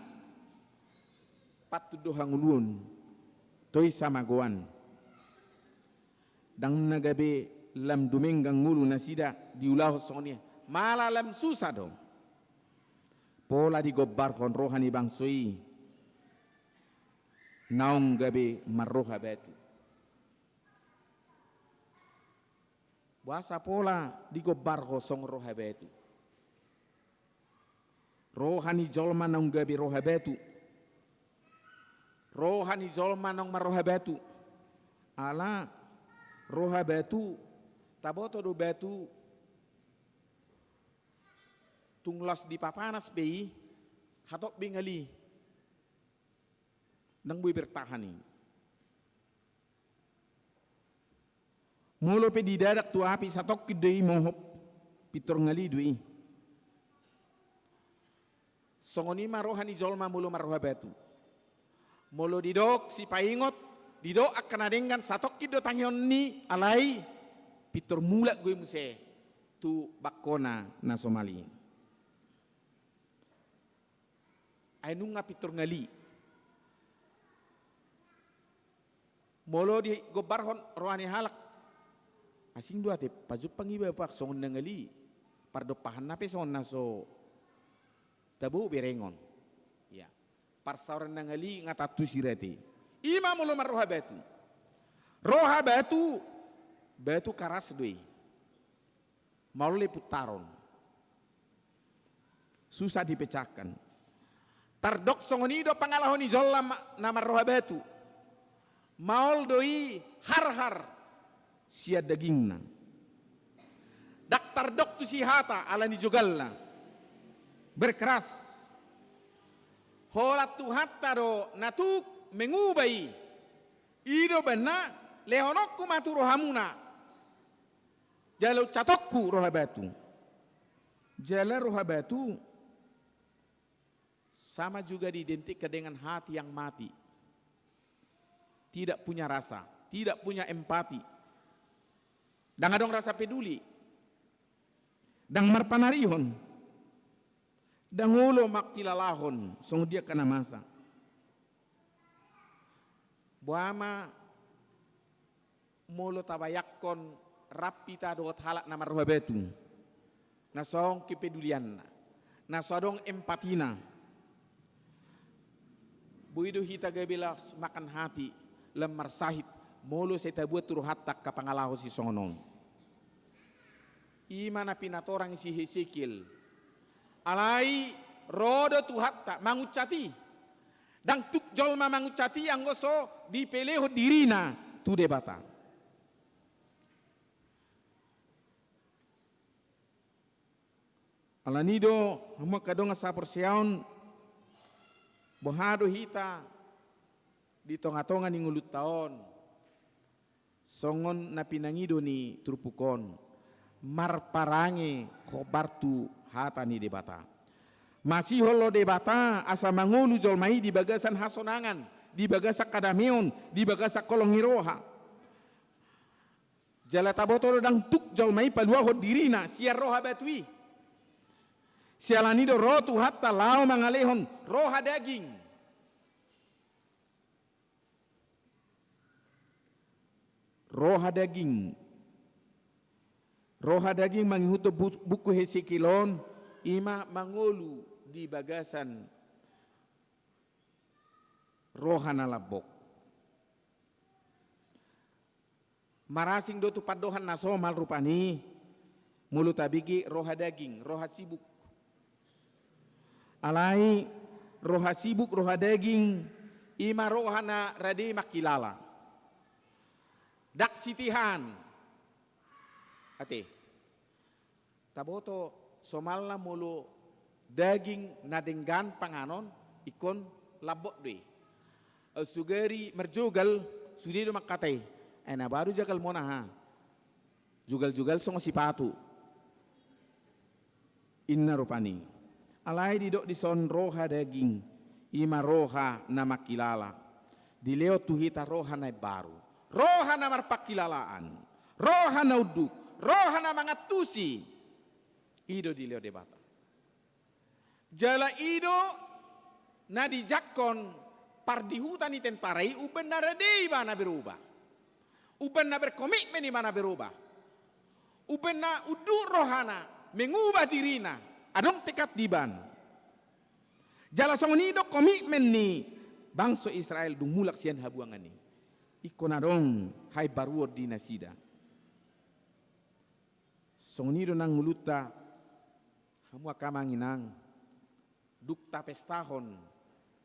Patut do hangoluon. Toisa magoan. Ndang na gabe lam dumenggan ngolu nasida diulahon songon i. Malah lam susa do. Pola digombarhon roha ni bangso i. Naung gabe marroha batu. Boasa pola digombarhon songon roha batu? Roha ni jolma naung gabe roha batu. Roha ni jolma naung marroha batu. Ala roha batu, taboto do batu, tung laos dipapanas be i, hatop be ngali. Ndang boi bertahan i. Molo pe didadak tu api, satongkin do i mohop, pintor ngali do i. Songon i ma roha ni jolma molo marroha batu. Molo didok sipaingot, didok angka na denggan, satongkin do tangihon ni, alai pintor mulak do i muse tu bangkona na somal i. Ai nunga pintor ngali. Molo digombarhon roha ni halak, asing do ate pajumpang iba, pak, songon na ngali. Pardompahanna pe songon na so tabo berengon. Ya. Parsaoran na ngali nga tantu sirate. I ma molo marroha batu. Roha batu, batu karas do i. Maol dipuntaron. Susah dipecahkan. Tardok songon i do pangalaho ni jolma na marroha batu. Maol do i harhar sian dagingna. Ndang tardok tusi hata ala ni jogalna. Berkeras. Holan Tuhanta do na tuk menguba i. I do umbahen na lehononku ma tu rohamuna. Jala uncatonku roha batu. Jala roha batu sama juga diidentikan dengan hati yang mati. Tidak punya rasa, tidak punya empati. Ndang adong rasa peduli. Ndang marpanarihon. Ndang olo mangkilalahon songon dia angka na masa. Boha ma molo tabayangkon rap hita dohot halak na marroha batu, na so adong kepedulianna, na so adong empatina. Boi do hita gabe las makan hati, lam marsahit, molo sai tabuat tu rohanta angka pangalaho sisongon on. I ma na pinatorang si Hesekiel. Alai ro do Tuhanta manguncati. Ndang tuk jolma manguncati anggo so dipelehon dirina tu Debata. Alani do, hamu angka dongan sahaporseaon, boha do hita di tongatonga ni ngolunta on, songon na pinangido ni turpuk on, marparange hombar tu hata ni Debata. Masihol do Debata asa mangolu jolma i di bagasan hasonangan, di bagasan hadameon, di bagasan holong ni roha. Jala taboto do ndang tuk jolma i paluahon dirina sian roha batu i. Siala ni do ro Tuhanta laho mangalehon roha daging. Roha daging. Roha daging mangihuthon bu-, buku Hesekiel on, i ma mangolu di bagasan roha na lambok. Marasing do tu pandohan na somal rupani, molo tabege roha daging, roha sibuk. Alai roha sibuk, roha daging, i ma roha na rade mangkilala. Ndang sitihan. Ate. Taboto somalna molo daging na denggan panganon, ingkon lambok do i. Sugari marjogal, sude do mangkatai. Ai na baru jagal mona ha. Jogal-jogal songon sipatu. Inna rupani. Alai didok dison roha daging, i ma roha na mangkilala. Dilehon tu hita roha na imbaru. Roha na marpangkilalaan. Roha na unduk. Roha na mangantusi. I do dilehon Debata. Jala i do na dijangkon pardihuta ni tentara i, umbahen na rade ibana berubah. Umbahen na berkomitmen ibana berubah. Umbahen na unduk rohana, mengubah dirina, adong tekad di ibana. Jala songon i do komitmen ni bangso Israel dung mulak sian habuangan i. Ingkon adong haimbaruon di nasida. Songon i do nang ngolunta, hamu angka amang inang. Dung tapestahon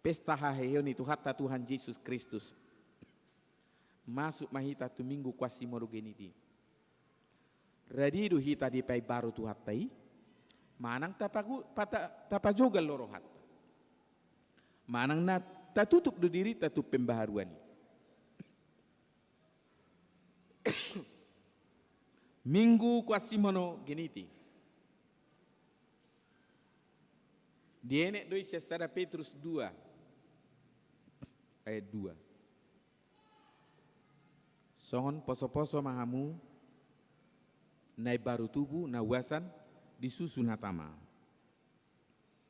pesta haheheon ni Tuhanta Tuhan Jesus Kristus, masuk ma hita tu Minggu Quasimodogeniti. Radi do hita dipaimbaru Tuhanta i, manang tapagu-, pata-, tapajogal do rohanta, manang na tatutup do dirinta tu pembaharuan i. Minggu Quasimodogeniti. Dienet do i sian sada Petrus dua ayat dua. Songon posoposo ma hamu na imbaru tubu na uasan di susu na tama.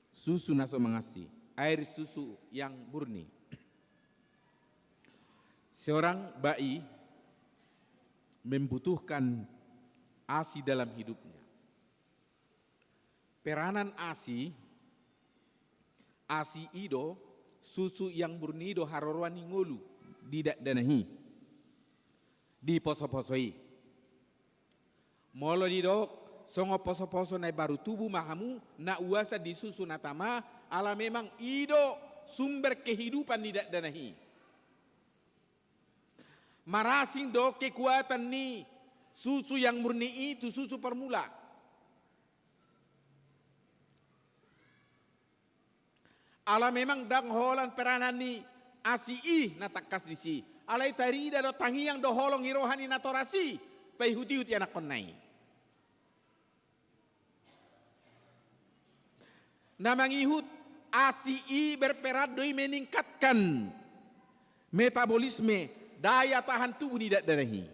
Susu na so mangansi, air susu yang murni. Seorang bayi membutuhkan asi dalam hidupnya. Peranan asi, asi i do, susu yang murni i do haroroan ni ngolu di dakdanak i, di posoposo i. Molo didok songon posoposo na imbaru tubu ma hamu na uasan di susu na tama, ala memang i do sumber kehidupan ni dakdanak i. Marasing do kekuatan ni susu yang murni i tu susu formula. Ala memang ndang holan peranan ni asi i na tangkas disi. Alai tarida do tangiang do holong ni roha ni natoras i paihutihut ianakkonna i. Na mangihut asi i berperan do i meningkatkan metabolisme, daya tahan tubuh ni dakdanak i.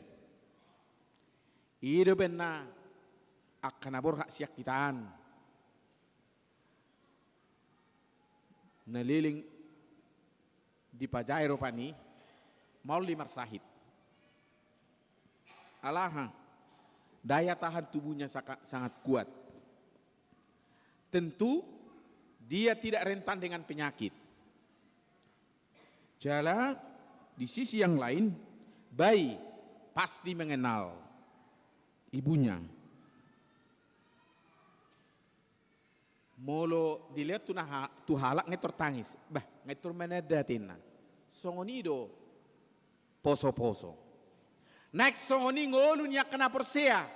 I do umbahen na angka na borhat sian hita an na leleng dipajae rohana i, maol i marsahit. Ala aha? Daya tahan tubuhnya saka-, sangat kuat. Tentu dia tidak rentan dengan penyakit. Jala di sisi yang lain, bayi pasti mengenal ibunya. Molo dilehon tu na ha-, tu halak, nunga pintor tangis. Bah, nunga pintor mananda, ninna. Songon i do posoposo. Naeng songon i ngolu ni angka na porsea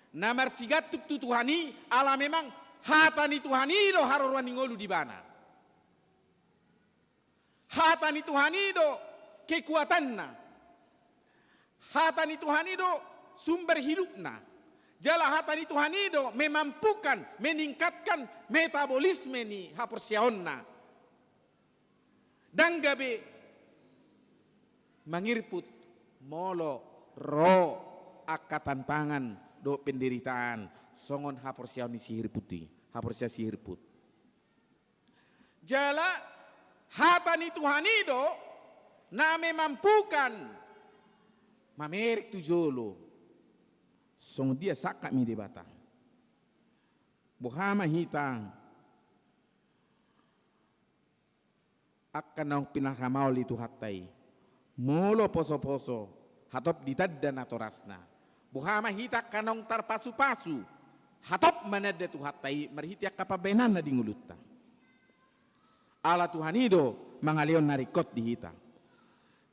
na marsigantung tu Tuhan i, ala memang hata ni Tuhan i do haroroan ni ngolu di ibana. Hata ni Tuhan i do kekuatanna. Hata ni Tuhan i do sumber hidupna. Jala hata ni Tuhan i do memampukan, meningkatkan metabolisme ni haporseaonna. Ndang gabe mangirput molo ro angka tantangan dohot penderitaan songon haporseaon ni si hirput i, haporseaon si hirput. Jala hata ni Tuhan i do na memampukan mamereng tu jolo. Songon dia sangkap ni Debata. Boha ma hita angka naung pinarhamaol ni Tuhanta i? Molo posoposo, hatop ditanda natorasna. Boha ma hita angka naung tarpasupasu, hatop mananda Tuhanta i marhite angka pambahenanna di ngolunta. Ala Tuhan i do mangalehon na ringkot di hita.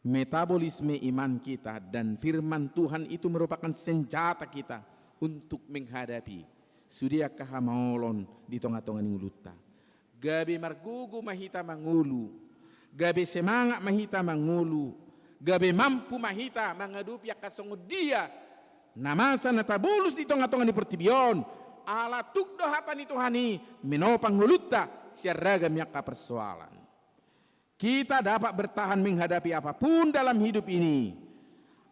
Metabolisme iman kita dan firman Tuhan itu merupakan senjata kita untuk menghadapi sude angka hamaolon di tongatonga ni ngolunta. Gabe margogo ma hita mangolu, gabe semangat ma hita mangolu, gabe mampu ma hita mangadopi angka songon dia na masa na tabolus di tongatonga ni portibi on, ala tuk do hata ni Tuhan i menopang ngolunta sian ragam ni angka persoalan. Kita dapat bertahan menghadapi apapun dalam hidup ini.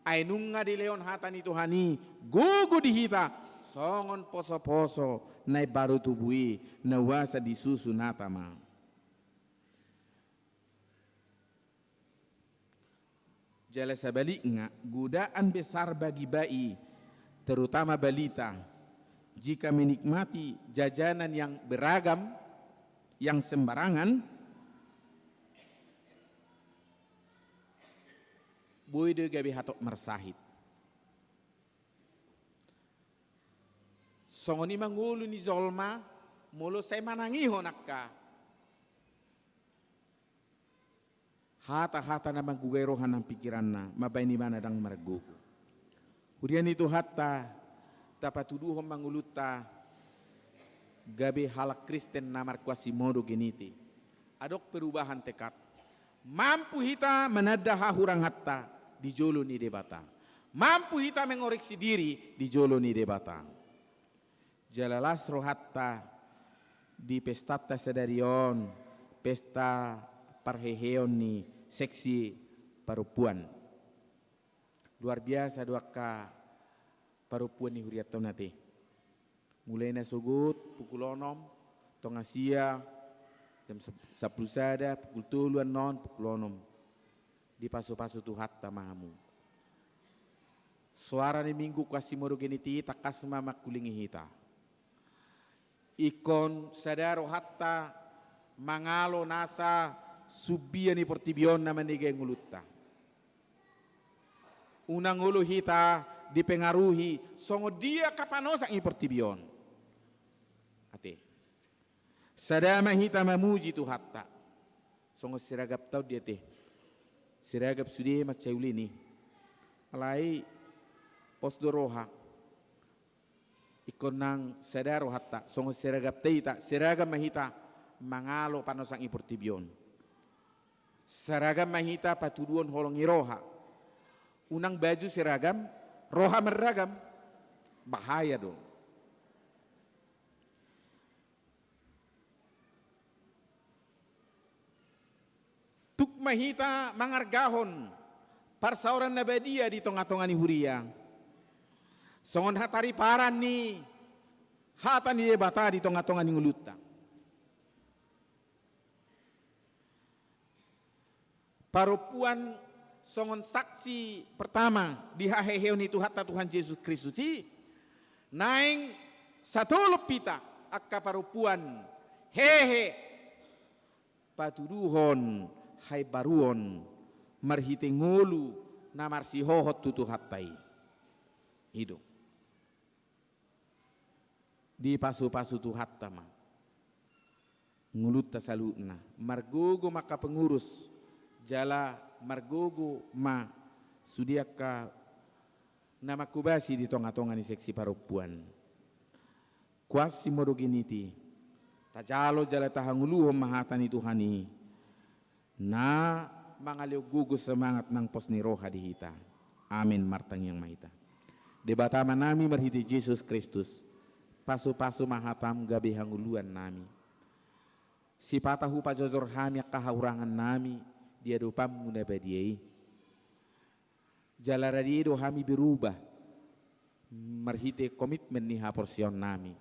Ai nunga dilehon hata ni Tuhan i gogo di hita songon posoposo na imbaru tubu i na uasan di susu na tama. Jala sabalikna, godaan besar bagi bayi, terutama balita, jika menikmati jajanan yang beragam, yang sembarangan, boi do gabe hatop marsahit. Songon i ma ngolu ni jolma, molo sai manangihon angka hata-hata na manggugai roha nang pikiranna, mambahen ibana ndang margogo. Huria ni Tuhanta, tapatuduhon ma ngolunta gabe halak Kristen na markuasi Modo Genite. Adong perubahan tekad. Mampu hita mananda hahuranganta di jolo ni Debata. Mampu hita mengoreksi diri di jolo ni Debata. Jala las rohanta di pestanta sadari on, pesta parheheon ni seksi parompuan. Luar biasa do angka parompuan ni hurianta on ate. Mulai na sogot pukul onom, tonga sia, jam sap-, sampulu sada, pukul tolu annon, pukul onom. Dipasu-pasu Tuhanta ma hamu. Soara ni Minggu Kuasi Modo Genite i tangkas ma mangkulingi hita. Ingkon sada rohanta mangalo nasa sumbia ni portibi on na manegai ngolunta. Unang olo hita dipengaruhi songon dia angka panosak ni portibi on. Ate. Sada ma hita mamuji Tuhanta. Songon siragam taon dia ate. Siragam sude mansai uli ni. Alai pos do roha. Ingkon nang sada rohanta, songon siragam ta hita, siragam ma hita mangalo panosak ni portibi on. Siragam ma hita patuduhon holong ni roha. Unang baju siragam, roha marragam. Bahaya do. Tuk ma hita mangargahon parsaoran na badia di tonga-tonga ni huria. Songon hatariparan ni hata ni Debata di tonga-tonga ni ngolunta. Parompuan songon saksi pertama di haheheon ni Tuhanta Tuhan Jesus Kristus i, naeng satolop hita angka parompuan hehe patuduhon haimbaruon marhite ngolu na marsihohot tu Tuhanta i. I do. Dipasu-pasu Tuhanta ma ngolunta saluhutna. Margogo ma angka pengurus, jala margogo ma sude angka na manghobasi di tonga-tonga ni seksi parompuan. Kuasi Modo Genite, tajalo jala tahangoluhon ma hata ni Tuhan i. Na mangalehon gogo semangat nang pos ni roha di hita. Amin. Martangiang ma hita. Debata Amanami marhite Jesus Kristus, pasu-pasu ma hatam gabe hangoluan nami. Sipata hupajojor hami angka hahurangan nami di adopanmu na badia i. Jala rade do hami berubah marhite komitmen ni haporseaon nami.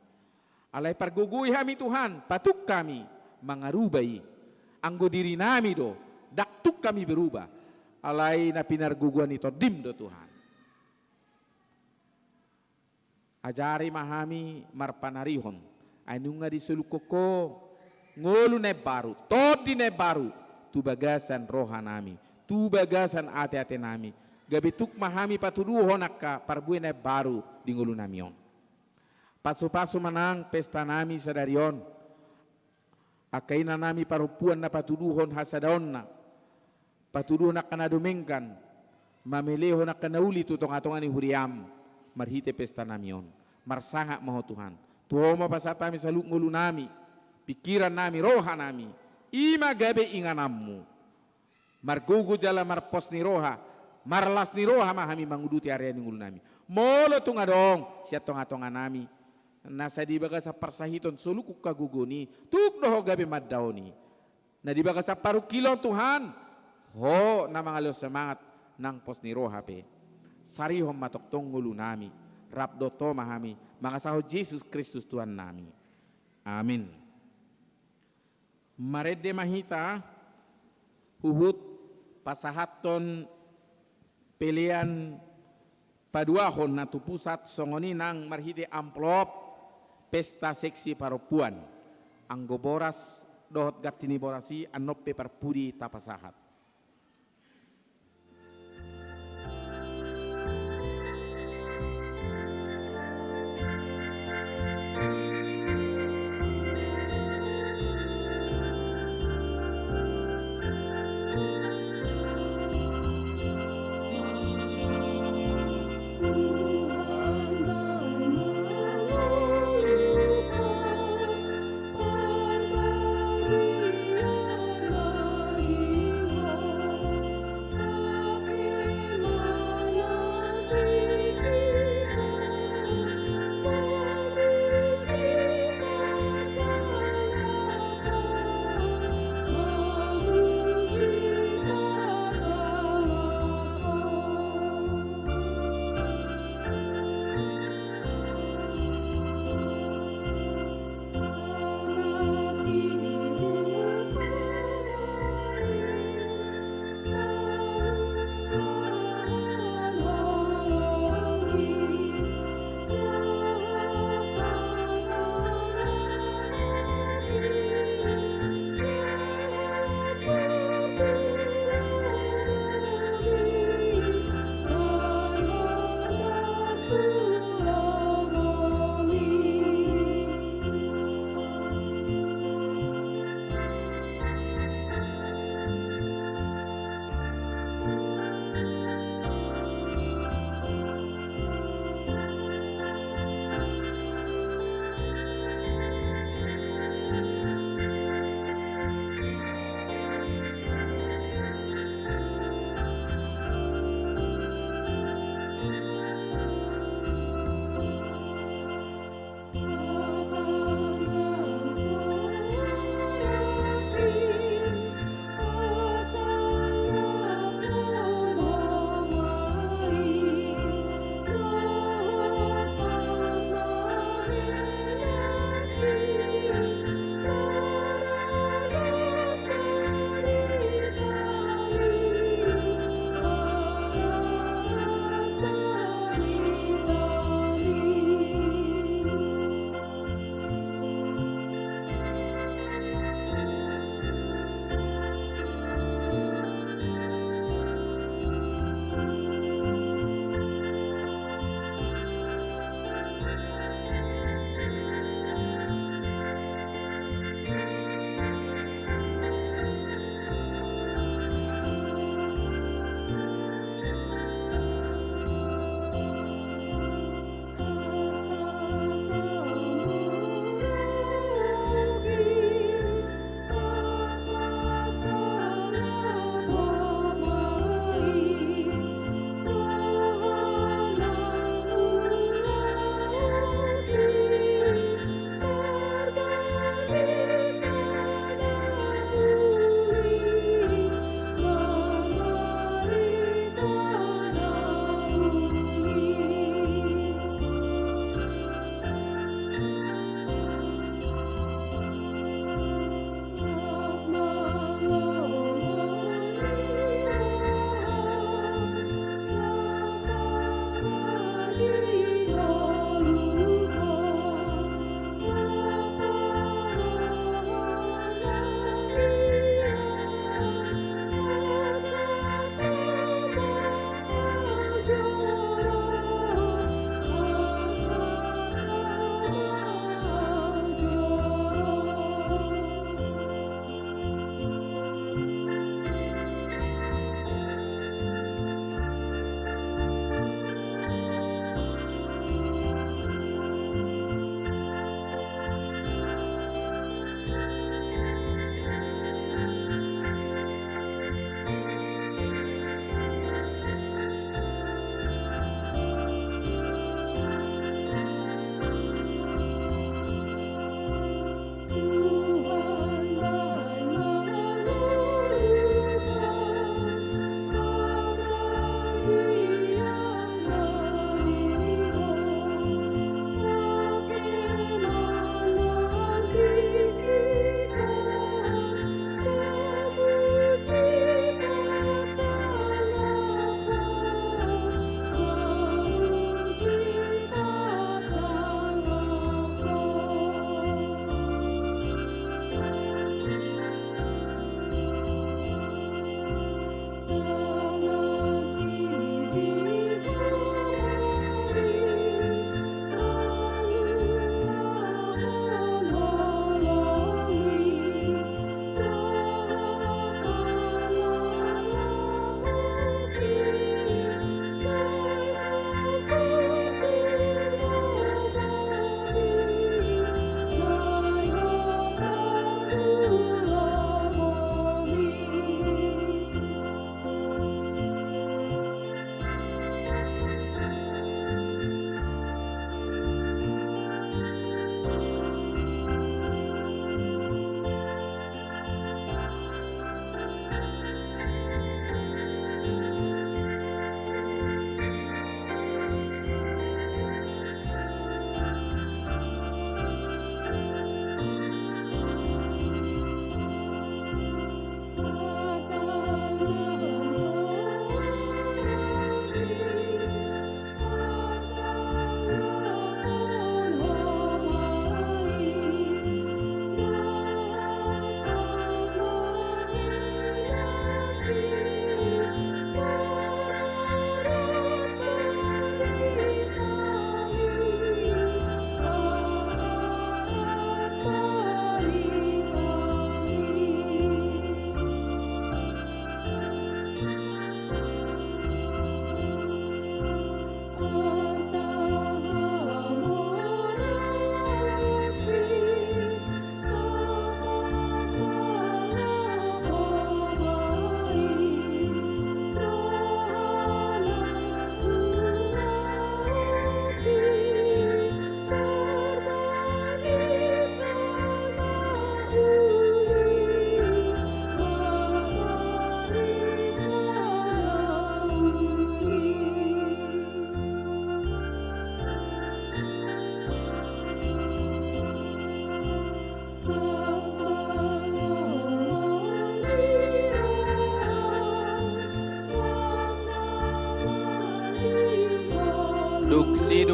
Alai pargogoi hami Tuhan, patuk hami mangaruba i. Anggo diri nami do, ndang tuk hami berubah. Alai na pinargogoan ni Tondim do Tuhan. Ajari ma hami marpanarihon, ai nunga disolunghon Ho ngolu na imbaru, tondi na imbaru tu bagasan roha nami, tu bagasan ate-ate nami, gabe tuk ma hami patuduhon angka parbue na imbaru di ngolu nami on. Pasu-pasu ma nang pesta nami sadari on, angka ina nami parompuan na patuduhon hasadaonna, patuduhon angka na dumenggan, mamelehon angka na uli tu tonga-tonga ni huriam, marhite pesta nami on. Marsangap ma Ho Tuhan. Tu Ho ma pasahat hami saluhut ngolu nami, pikiran nami, roha nami. I ma gabe ingananmu. Margogo jala marpos ni roha, marlas ni roha ma hami manguduti area ni ngolu nami. Molo tung adong sian tonga-tonga nami na sai di bagasan parsahiton soluk angka gogo ni, tuk do Ho gabe mandaon i. Na di bagasan parungkilon Tuhan, Ho na mangalehon semangat nang pos ni roha pe. Sarihon ma tongtong ngolu nami, rap dohot Ho ma hami, mangasahon Jesus Kristus Tuhan nami. Amin. Marende ma hita huhut pasahathon pelean paduahon na tu pusat songon i nang marhite amplop pesta seksi parompuan. Anggo boras dohot ganti ni boras i annon pe parpudi tapasahat.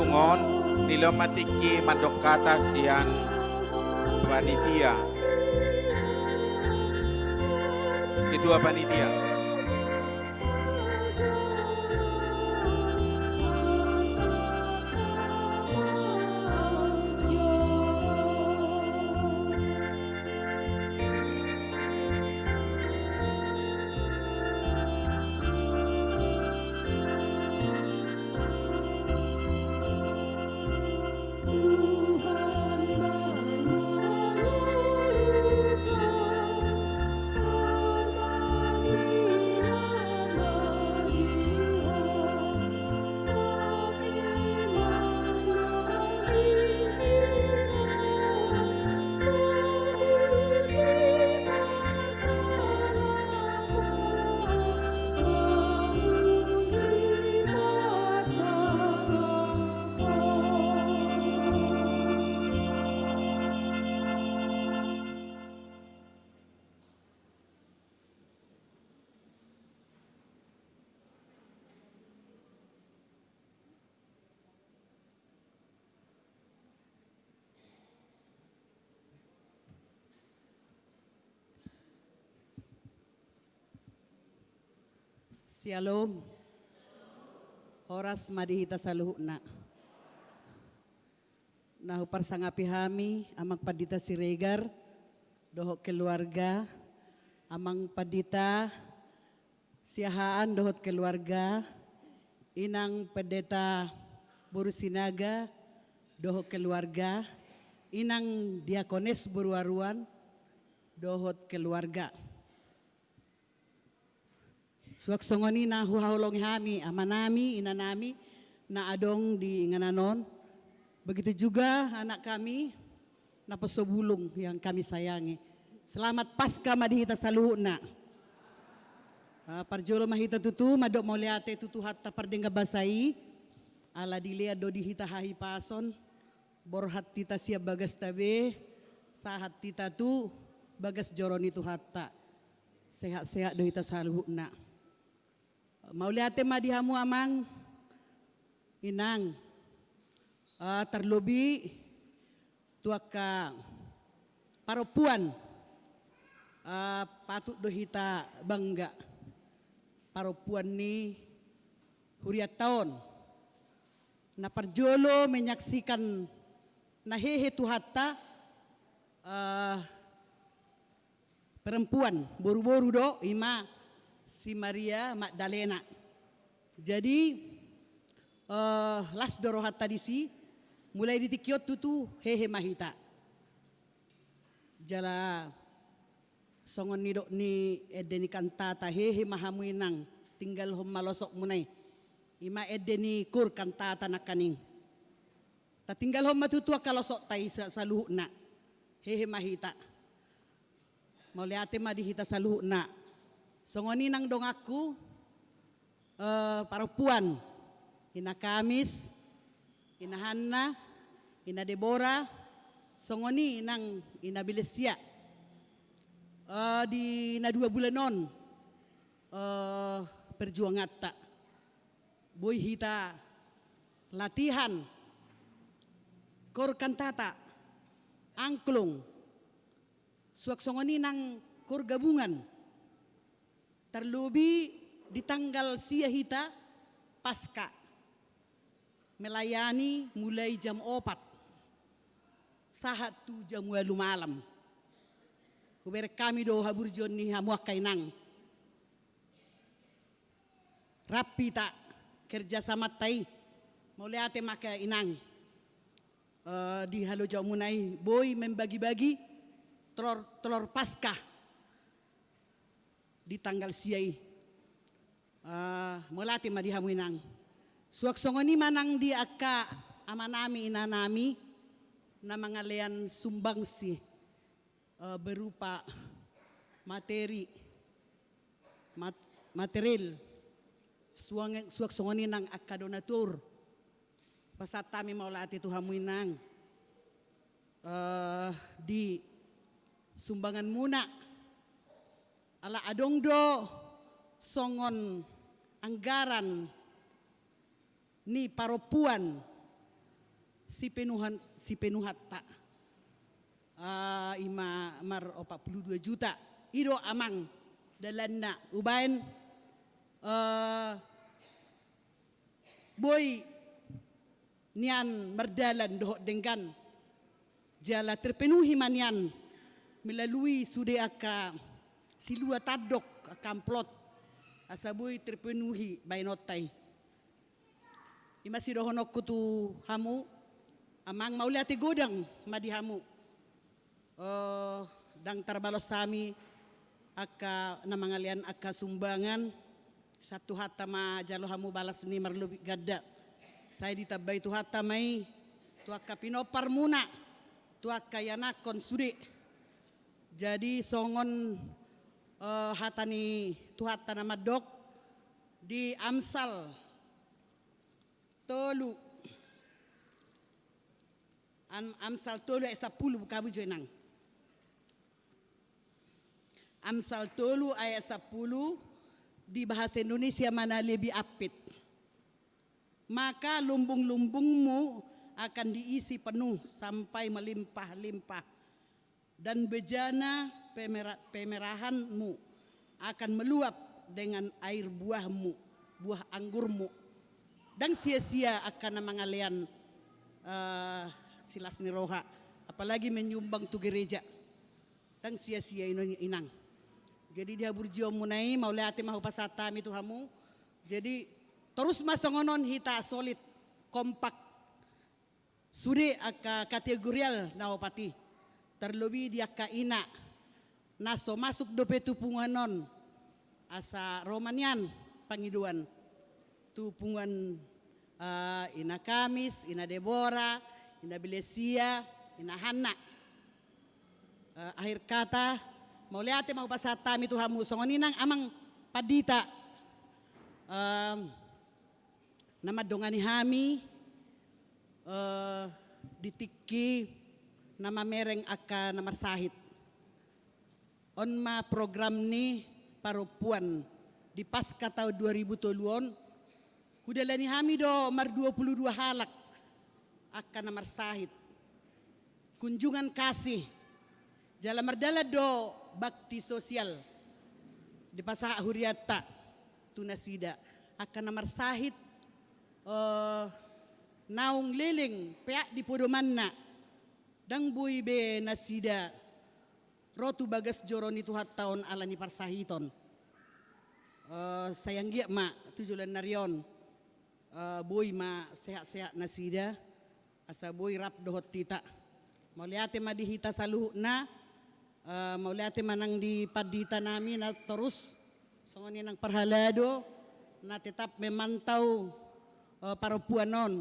Songon i, dilehon ma tingki mandok hata sian panitia. Ketua panitia. Syalom. Horas ma di hita saluhutna. Na huparsangapi hami, Amang Pandita Siregar dohot keluarga, Amang Pandita Siahaan dohot keluarga, Inang Pendeta Boru Sinaga dohot keluarga, Inang Diakones Boru Aruan dohot keluarga. Suang songon i na huhaholongi hami amanami, inanami, na adong di inganan on. Begitu juga anak kami, naposo bulung yang kami sayangi. Selamat Paskah ma di hita saluhutna. Ah, parjolo ma hita tutu mandok mauliate tu Tuhanta pardenggan basa i, ala dilean do di hita hahipason, borhat hita sian bagasta be, sahat hita tu bagas joro ni Tuhanta. Sehat-sehat do hita saluhutna. Mauliate ma di hamu amang, inang, ah, tarlobi tu angka parompuan, ah, patut do hita bangga. Parompuan ni hurianta on, na parjolo menyaksikan na hehe Tuhanta, eh, perempuan, boru-boru do, ima si Maria Magdalena. Jadi, eh, las do rohanta disi, mulai di tingki on tutu hehe ma hita. Jala songon nidok ni ende ni kantata, hehe ma hamu inang, tinggalhon ma losokmuna i. Ima ende ni kur kantata nangkaning. Tatinggalhon ma tutu angka losokta i sa-, saluhutna. Hehe ma hita. Mauliate ma di hita saluhutna. Songon i nang donganku, eh, parompuan, Ina Kamis, Ina Hanna, Ina Debora, songon i nang Ina Belesia. Eh, di na dua bulan on, eh, perjuanganta. Boi hita latihan, kor kantata, angklung, suang songon i nang kor gabungan. Tarlobi di tanggal sia hita Paska. Melayani mulai jam opat sahat tu jam ualu malam. Hubereng hami do haburjuon ni hamu angka inang. Rap hita kerjasamanta i. Mauliate ma angka inang. Eh, di halojaonmuna i boi membagi-bagi telor, telor Paskah di tanggal sia i. Eh, mauliate ma di hamu inang. Suang songon i ma nang di angka amanami, inanami, na mangalean sumbangsi, eh, berupa materi, mat-, material, suang, suang songon i nang angka donatur. Pasahat hami mauliate tu hamu inang, eh, di sumbanganmuna. Ala adong do songon anggaran ni parompuan sipenuhan, sipenuhanta. Ah, ima mar opat puluh dua juta. I do amang dalanna umbahen, eh, boi nian mardalan dohot denggan. Jala terpenuhi ma nian melalui sude angka silua tandok, angka amplop, asa boi terpenuhi baenonta i. Ima sidohononku tu hamu, amang, mauliate godang ma di hamu. Eh, ndang tarbalos hami angka na mangalean angka sumbangan, sian Tuhanta ma jalo hamu balas ni marlobi ganda. Sai ditambai Tuhanta ma i tu angka pinomparmuna, tu angka ianakhon sude. Jadi songon, eh, hata ni Tuhanta na mandok di Amsal tolu. Am-, Amsal tolu ayat sampulu, buka hamu jo, Inang. Amsal tolu ayat sampulu, di bahasa Indonesia ma na lebih apik. Maka lumbung-lumbungmu akan diisi penuh sampai melimpah-limpah, dan bejana pemera-, pemerahanmu akan meluap dengan air buahmu, buah anggurmu. Ndang sia-sia angka na mangalean, eh, silas ni roha, apalagi menyumbang tu gereja. Ndang sia-sia, Inang. Jadi di haburjuonmuna i, mauliate ma hupasahat hami tu hamu. Jadi torus ma songon on hita solid, kompak. Sude angka kategorial na opat i, terlebih di angka ina na so masuk dope tu punguan on, asa ro ma nian pangidoan tu punguan, eh, Ina Kamis, Ina Debora, Ina Bilesia, Ina Hanna. Eh, akhir kata, mauliate ma hupasahat hami tu hamu, songon i nang amang pandita, em, na mandongani hami, eh, di tingki na mamereng angka na marsahit. On ma program ni parompuan di Paskah taon dua ribu tolu on, hudalani hami do mardua pulu dua halak angka na marsahit. Kunjungan kasih. Jala mardalan do bakti sosial dipasahat hurianta tu nasida. Angka na marsahit, eh, naung leleng peak di podomanna, ndang boi be nasida ro tu bagas joro ni Tuhanta on ala ni parsahiton. Eh, sai anggiat ma tu joloan ni ari on, eh, boi ma sehat-sehat nasida, asa boi rap dohot hita. Mauliate ma di hita saluhutna, eh, mauliate ma nang di pandita nami na torus, songon i nang parhalado, na tetap memantau, eh, parompuan on.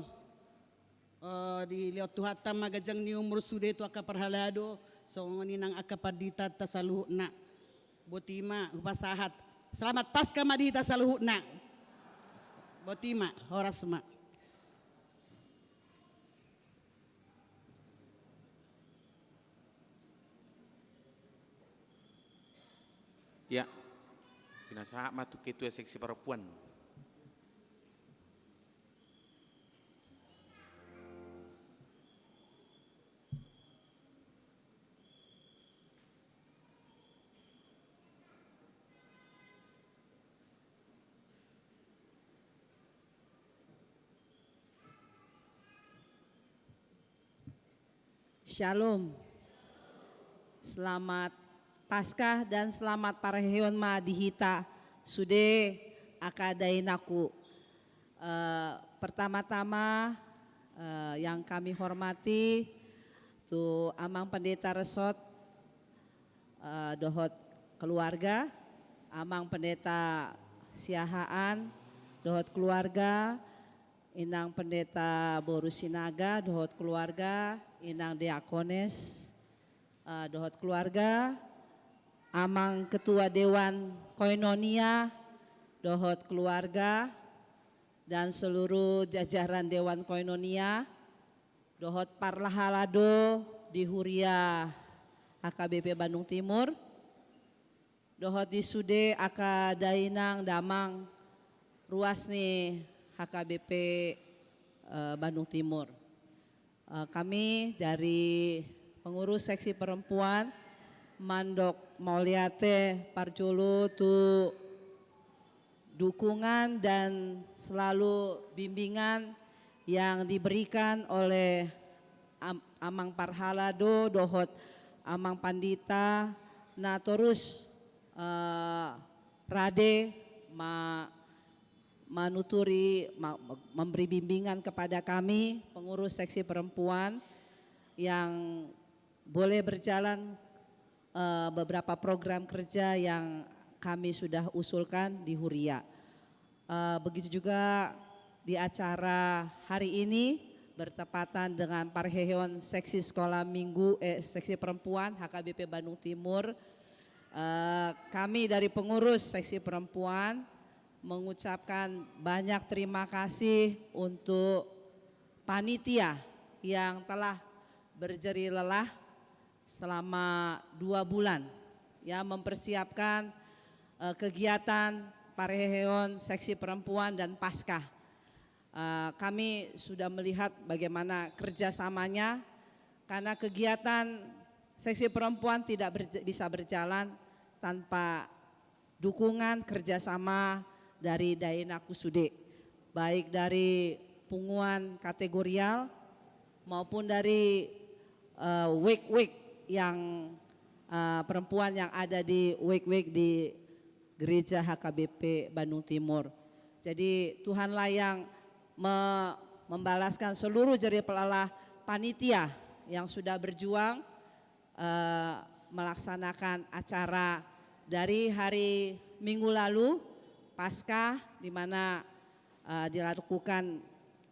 Eh, dilehon Tuhanta ma ganjang ni umur sude tu angka parhalado, songon i nang angka panditanta saluhutna. Boti ma hupasahat. Selamat Paskah ma di hita saluhutna. Boti ma, horas ma. Ya. Pinasahat ma tu ketua seksi parompuan. Shalom. Selamat Paskah dan selamat parheheon ma di hita sude angka dainangku. Eh, pertama-tama, eh, yang kami hormati tu Amang Pendeta Resort, eh, dohot keluarga, Amang Pendeta Siahaan dohot keluarga, Inang Pendeta Boru Sinaga dohot keluarga, Inang Diakones, eh, dohot keluarga, Amang Ketua Dewan Koinonia dohot keluarga, dan seluruh jajaran Dewan Koinonia, dohot parhalado di Huria H K B P Bandung Timur, dohot di sude angka dainang damang ruas ni H K B P, eh, Bandung Timur. Eh, kami dari pengurus seksi perempuan mandok mauliate parjolo tu dukungan dan selalu bimbingan yang diberikan oleh Am-, Amang Parhalado dohot Amang Pandita, na torus, eh, rade ma-, manuturi, ma-, memberi bimbingan kepada kami, pengurus seksi perempuan, yang boleh berjalan, eh, beberapa program kerja yang kami sudah usulkan di Huria. Eh, begitu juga di acara hari ini bertepatan dengan parheheon seksi sekolah minggu, eh, seksi perempuan H K B P Bandung Timur. Eh, kami dari pengurus seksi perempuan mengucapkan banyak terima kasih untuk panitia yang telah berjerih lelah selama dua bulan, ya, mempersiapkan, eh, kegiatan parheheon seksi perempuan dan Paskah. Eh, kami sudah melihat bagaimana kerjasamanya, karena kegiatan seksi perempuan tidak berj-, bisa berjalan tanpa dukungan kerjasama dari Dainakku sude, baik dari punguan kategorial maupun dari, eh, wake-wake yang, eh, perempuan yang ada di wake-wake di Gereja H K B P Bandung Timur. Jadi, Tuhanlah yang me-, membalaskan seluruh jerih lelah panitia yang sudah berjuang, eh, melaksanakan acara dari hari Minggu lalu, Paskah, di mana, eh, dilakukan,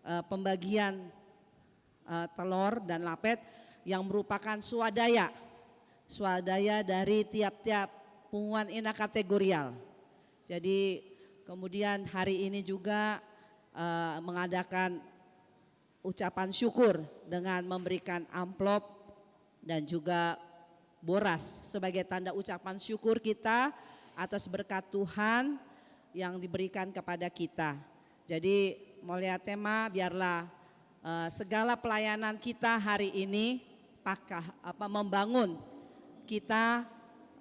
eh, pembagian, eh, telor dan lapet yang merupakan swadaya, swadaya dari tiap-tiap punguan ina kategorial. Jadi, kemudian hari ini juga, eh, mengadakan ucapan syukur dengan memberikan amplop dan juga boras sebagai tanda ucapan syukur kita atas berkat Tuhan yang diberikan kepada kita. Jadi, mauliate ma, biarlah, eh, segala pelayanan kita hari ini pakah, apa, membangun kita,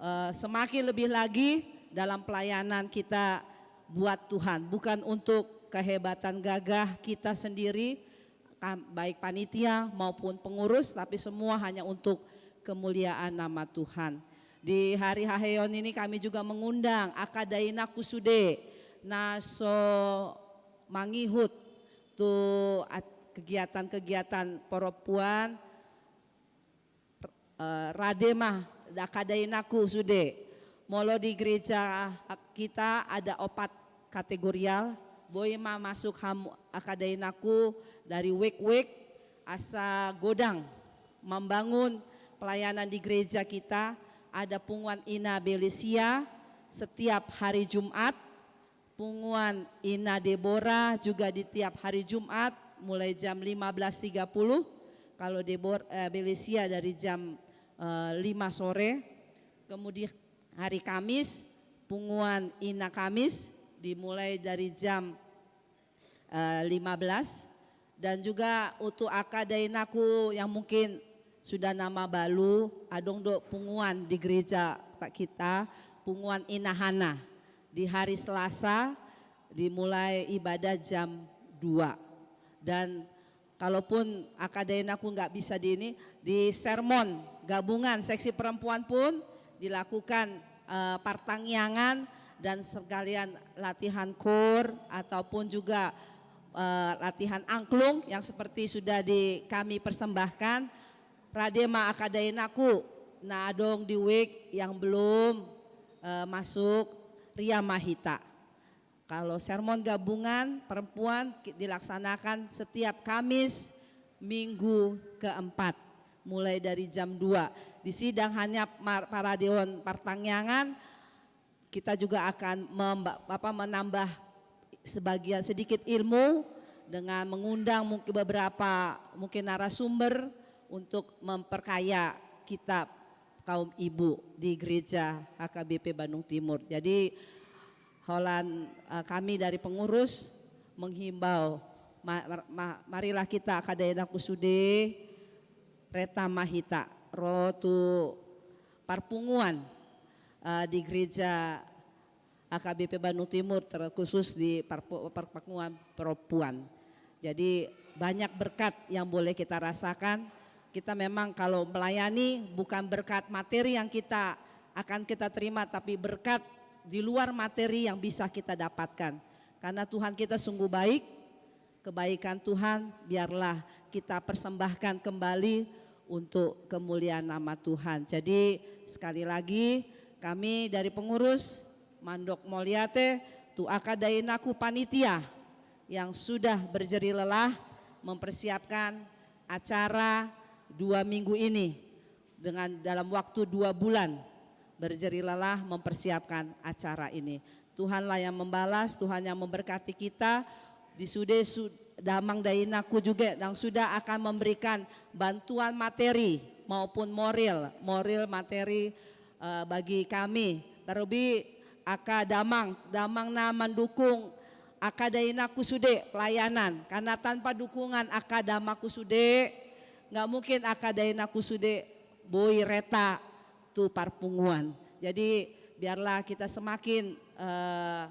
eh, semakin lebih lagi dalam pelayanan kita buat Tuhan, bukan untuk kehebatan gagah kita sendiri, kam-, baik panitia maupun pengurus, tapi semua hanya untuk kemuliaan nama Tuhan. Di hari haheon ini kami juga mengundang angka dainakku sude na so mangihut tu at-, kegiatan-kegiatan perempuan, eh, rade ma angka dainakku sude. Molo di gereja kita ada opat kategorial, boi ma masuk hamu angka dainakku dari wake-wake asa godang membangun pelayanan di gereja kita. Ada punguan Ina Belesia setiap hari Jumat, punguan Ina Debora juga di tiap hari Jumat mulai jam lima belas tiga puluh. Kalau Debor-, eh, Belesia dari jam, eh, lima sore. Kemudian hari Kamis, punguan Ina Kamis dimulai dari jam, eh, lima belas. Dan juga untuk angka dainakku yang mungkin sudah na mabalu, adong do punguan di gereja kita, punguan Ina Hana, di hari Selasa dimulai ibadah jam dua. Dan kalaupun angka dainakku nggak bisa di ini, di sermon gabungan seksi perempuan pun dilakukan, eh, partangiangan dan sekalian latihan koor ataupun juga, eh, latihan angklung yang seperti sudah di kami persembahkan. Rade ma angka dainakku na adong di wake yang belum, eh, masuk, ria ma hita. Kalau sermon gabungan perempuan ki-, dilaksanakan setiap Kamis minggu keempat, mulai dari jam dua. Di sidang hanya mar-, paradeon partangiangan, kita juga akan memba-, apa, menambah sebagian sedikit ilmu dengan mengundang mungkin beberapa mungkin narasumber untuk memperkaya kita kaum ibu di gereja H K B P Bandung Timur. Jadi, holan, eh, kami dari pengurus menghimbau Ma-, mar-, ma-, marilah kita angka dainangku sude, reta ma hita ro tu parpunguan, eh, di gereja A K B P Bandung Timur, terkhusus di parpu-, parpunguan perempuan. Jadi, banyak berkat yang boleh kita rasakan. Kita memang kalau melayani, bukan berkat materi yang kita akan kita terima, tapi berkat di luar materi yang bisa kita dapatkan. Karena Tuhan kita sungguh baik, kebaikan Tuhan biarlah kita persembahkan kembali untuk kemuliaan nama Tuhan. Jadi, sekali lagi, kami dari pengurus mandok mauliate tu angka dainangku panitia yang sudah berjerih lelah mempersiapkan acara dua minggu ini, dengan dalam waktu dua bulan berjerih lelah mempersiapkan acara ini. Tuhanlah yang membalas, Tuhan yang memberkati kita. Di sude su-, damang dainangku juga yang sudah akan memberikan bantuan materi maupun moral, moral materi, eh, bagi kami. Terlebih angka damang, damang na mandukung angka dainangku sude pelayanan. Karena tanpa dukungan angka damangku sude, nggak mungkin angka dainangku sude boi reta tu parpunguan. Jadi, biarlah kita semakin, eh,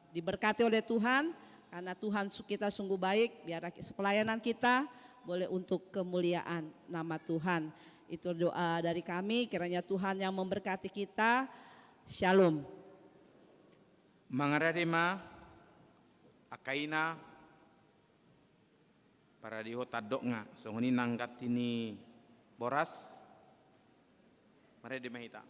diberkati oleh Tuhan, karena Tuhan su-, kita sungguh baik, biar pelayanan kita boleh untuk kemuliaan nama Tuhan. Itu doa dari kami, kiranya Tuhan yang memberkati kita. Shalom. Mangarade ma, angka ina, parade ho tandok nga, songon i nang ganti ni boras, marade ma hita.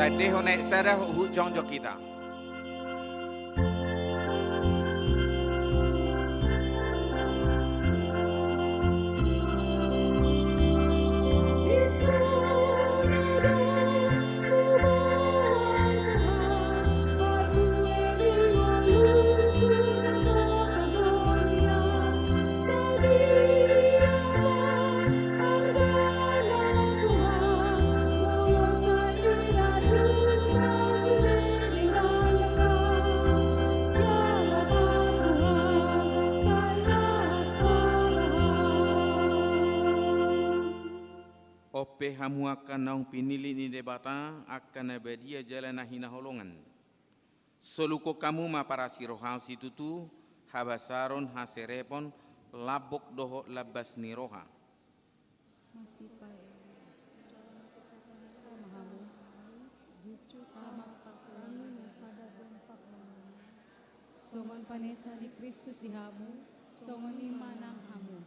Ende ho naek sada huhut jongjong hita. On pe hamu angka naung pinillit ni Debata, angka na badia jala na hinaholongan. Solukhon hamu ma parasi roha situtu, habasaron, haserepon, lambok dohot lambas ni roha. Masipaelek ma hamu, jujur ma parhangoluan na sada dompak. Songon panesa ni Kristus di hamu, songon i ma nang hamu.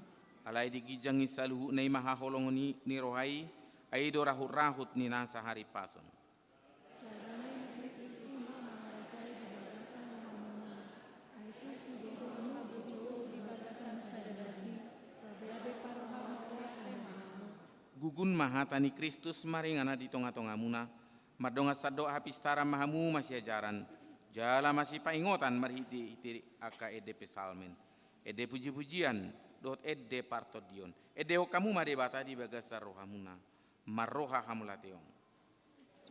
Alai di ginjang ni saluhutna i ma haholongon ni roha i, ai do rahut-rahut ni nasa haripason. Jala ni Kristus i ma mangarajai di bagasan rohamuna. Ai tusi do hamu habojou di bagasan sada daging, gabe parroha mauliate ma hamu. Gugun ma hata ni Kristus maringanan di tonga-tongamuna, mardongan sandok hapistaran ma hamu masiajaran, jala masipaingotan marhite-hite angka ende psalmen, ende puji-pujian, dohot ende partondion. Endehon hamu ma Debata di bagasan rohamuna, marroha hamauliateon.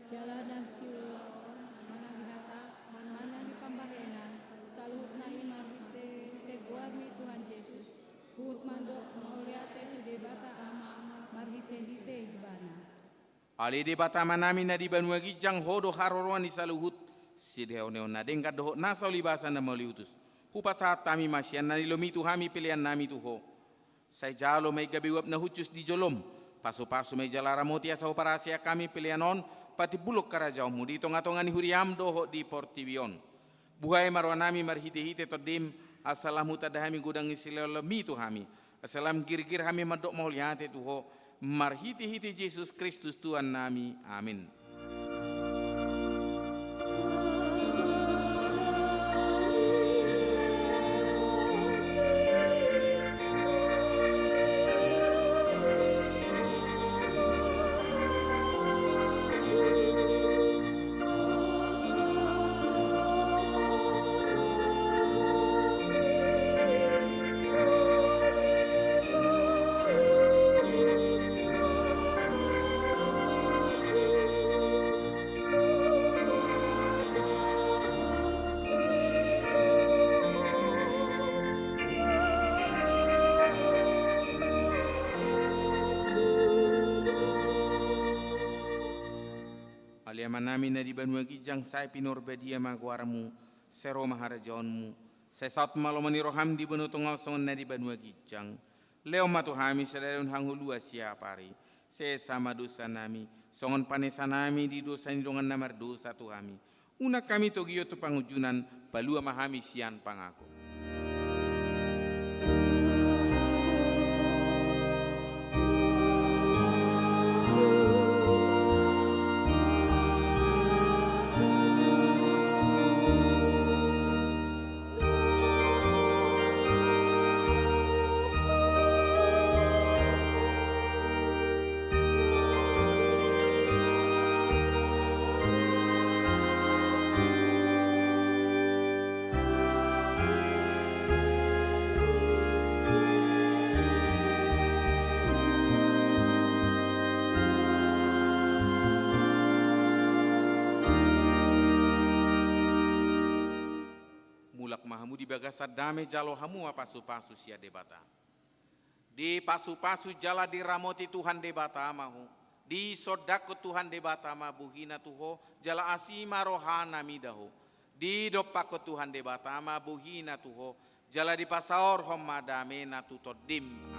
Jala ndang siulaon, manang di hata, manang di pambahenan, saluhutna i marhite-hite goar ni Tuhan Jesus, huhut mandok mauliate tu Debata Ama, marhite-hite Ibana. Ale Debata Amanami na di banua ginjang, Ho do haroroan ni saluhut sideaon-eon na denggan dohot nasa ulibasan na mauliutus. Hupasahat hami ma sian na nilomi tu hami peleannami tu Ho. Sai jalo ma i gabe uap na hushus di jolom. Pasu-pasu ma i jala ramoti asa huparasi hami pelean on patimbulhon harajaonmu di tonga-tonga ni huriam dohot di portibi on. Buhai ma rohanami marhite-hite Tondim, asa lam hutanda hami godang ni silehonmi tu hami, asa lam girgir hami mandok mauliate tu Ho, marhite-hite Jesus Kristus Tuhannami. Amin. Ale Amanami na di banua ginjang, sai pinarbadia ma goarmu, sai ro ma harajaonmu, sai saut ma lomo ni roham di banua tonga on songon na di banua ginjang. Lehon ma tu hami sadari on hangoluan siapari. Sesa ma dosanami, songon panesanami di dosa ni dongan na mardosa tu hami. Unang hami togihon tu pangunjunan, palua ma hami sian pangago. Mulak ma hamu di bagasan dame, jalo hamu ma pasu-pasu sian Debata. Dipasu-pasu jala diramoti Tuhan Debata ma ho. Disondangkon Tuhan Debata ma bohina tu ho, jala asi ma rohana mida ho. Didompakkon Tuhan Debata ma bohina tu ho, jala dipasaorhon ma damena tu tondim.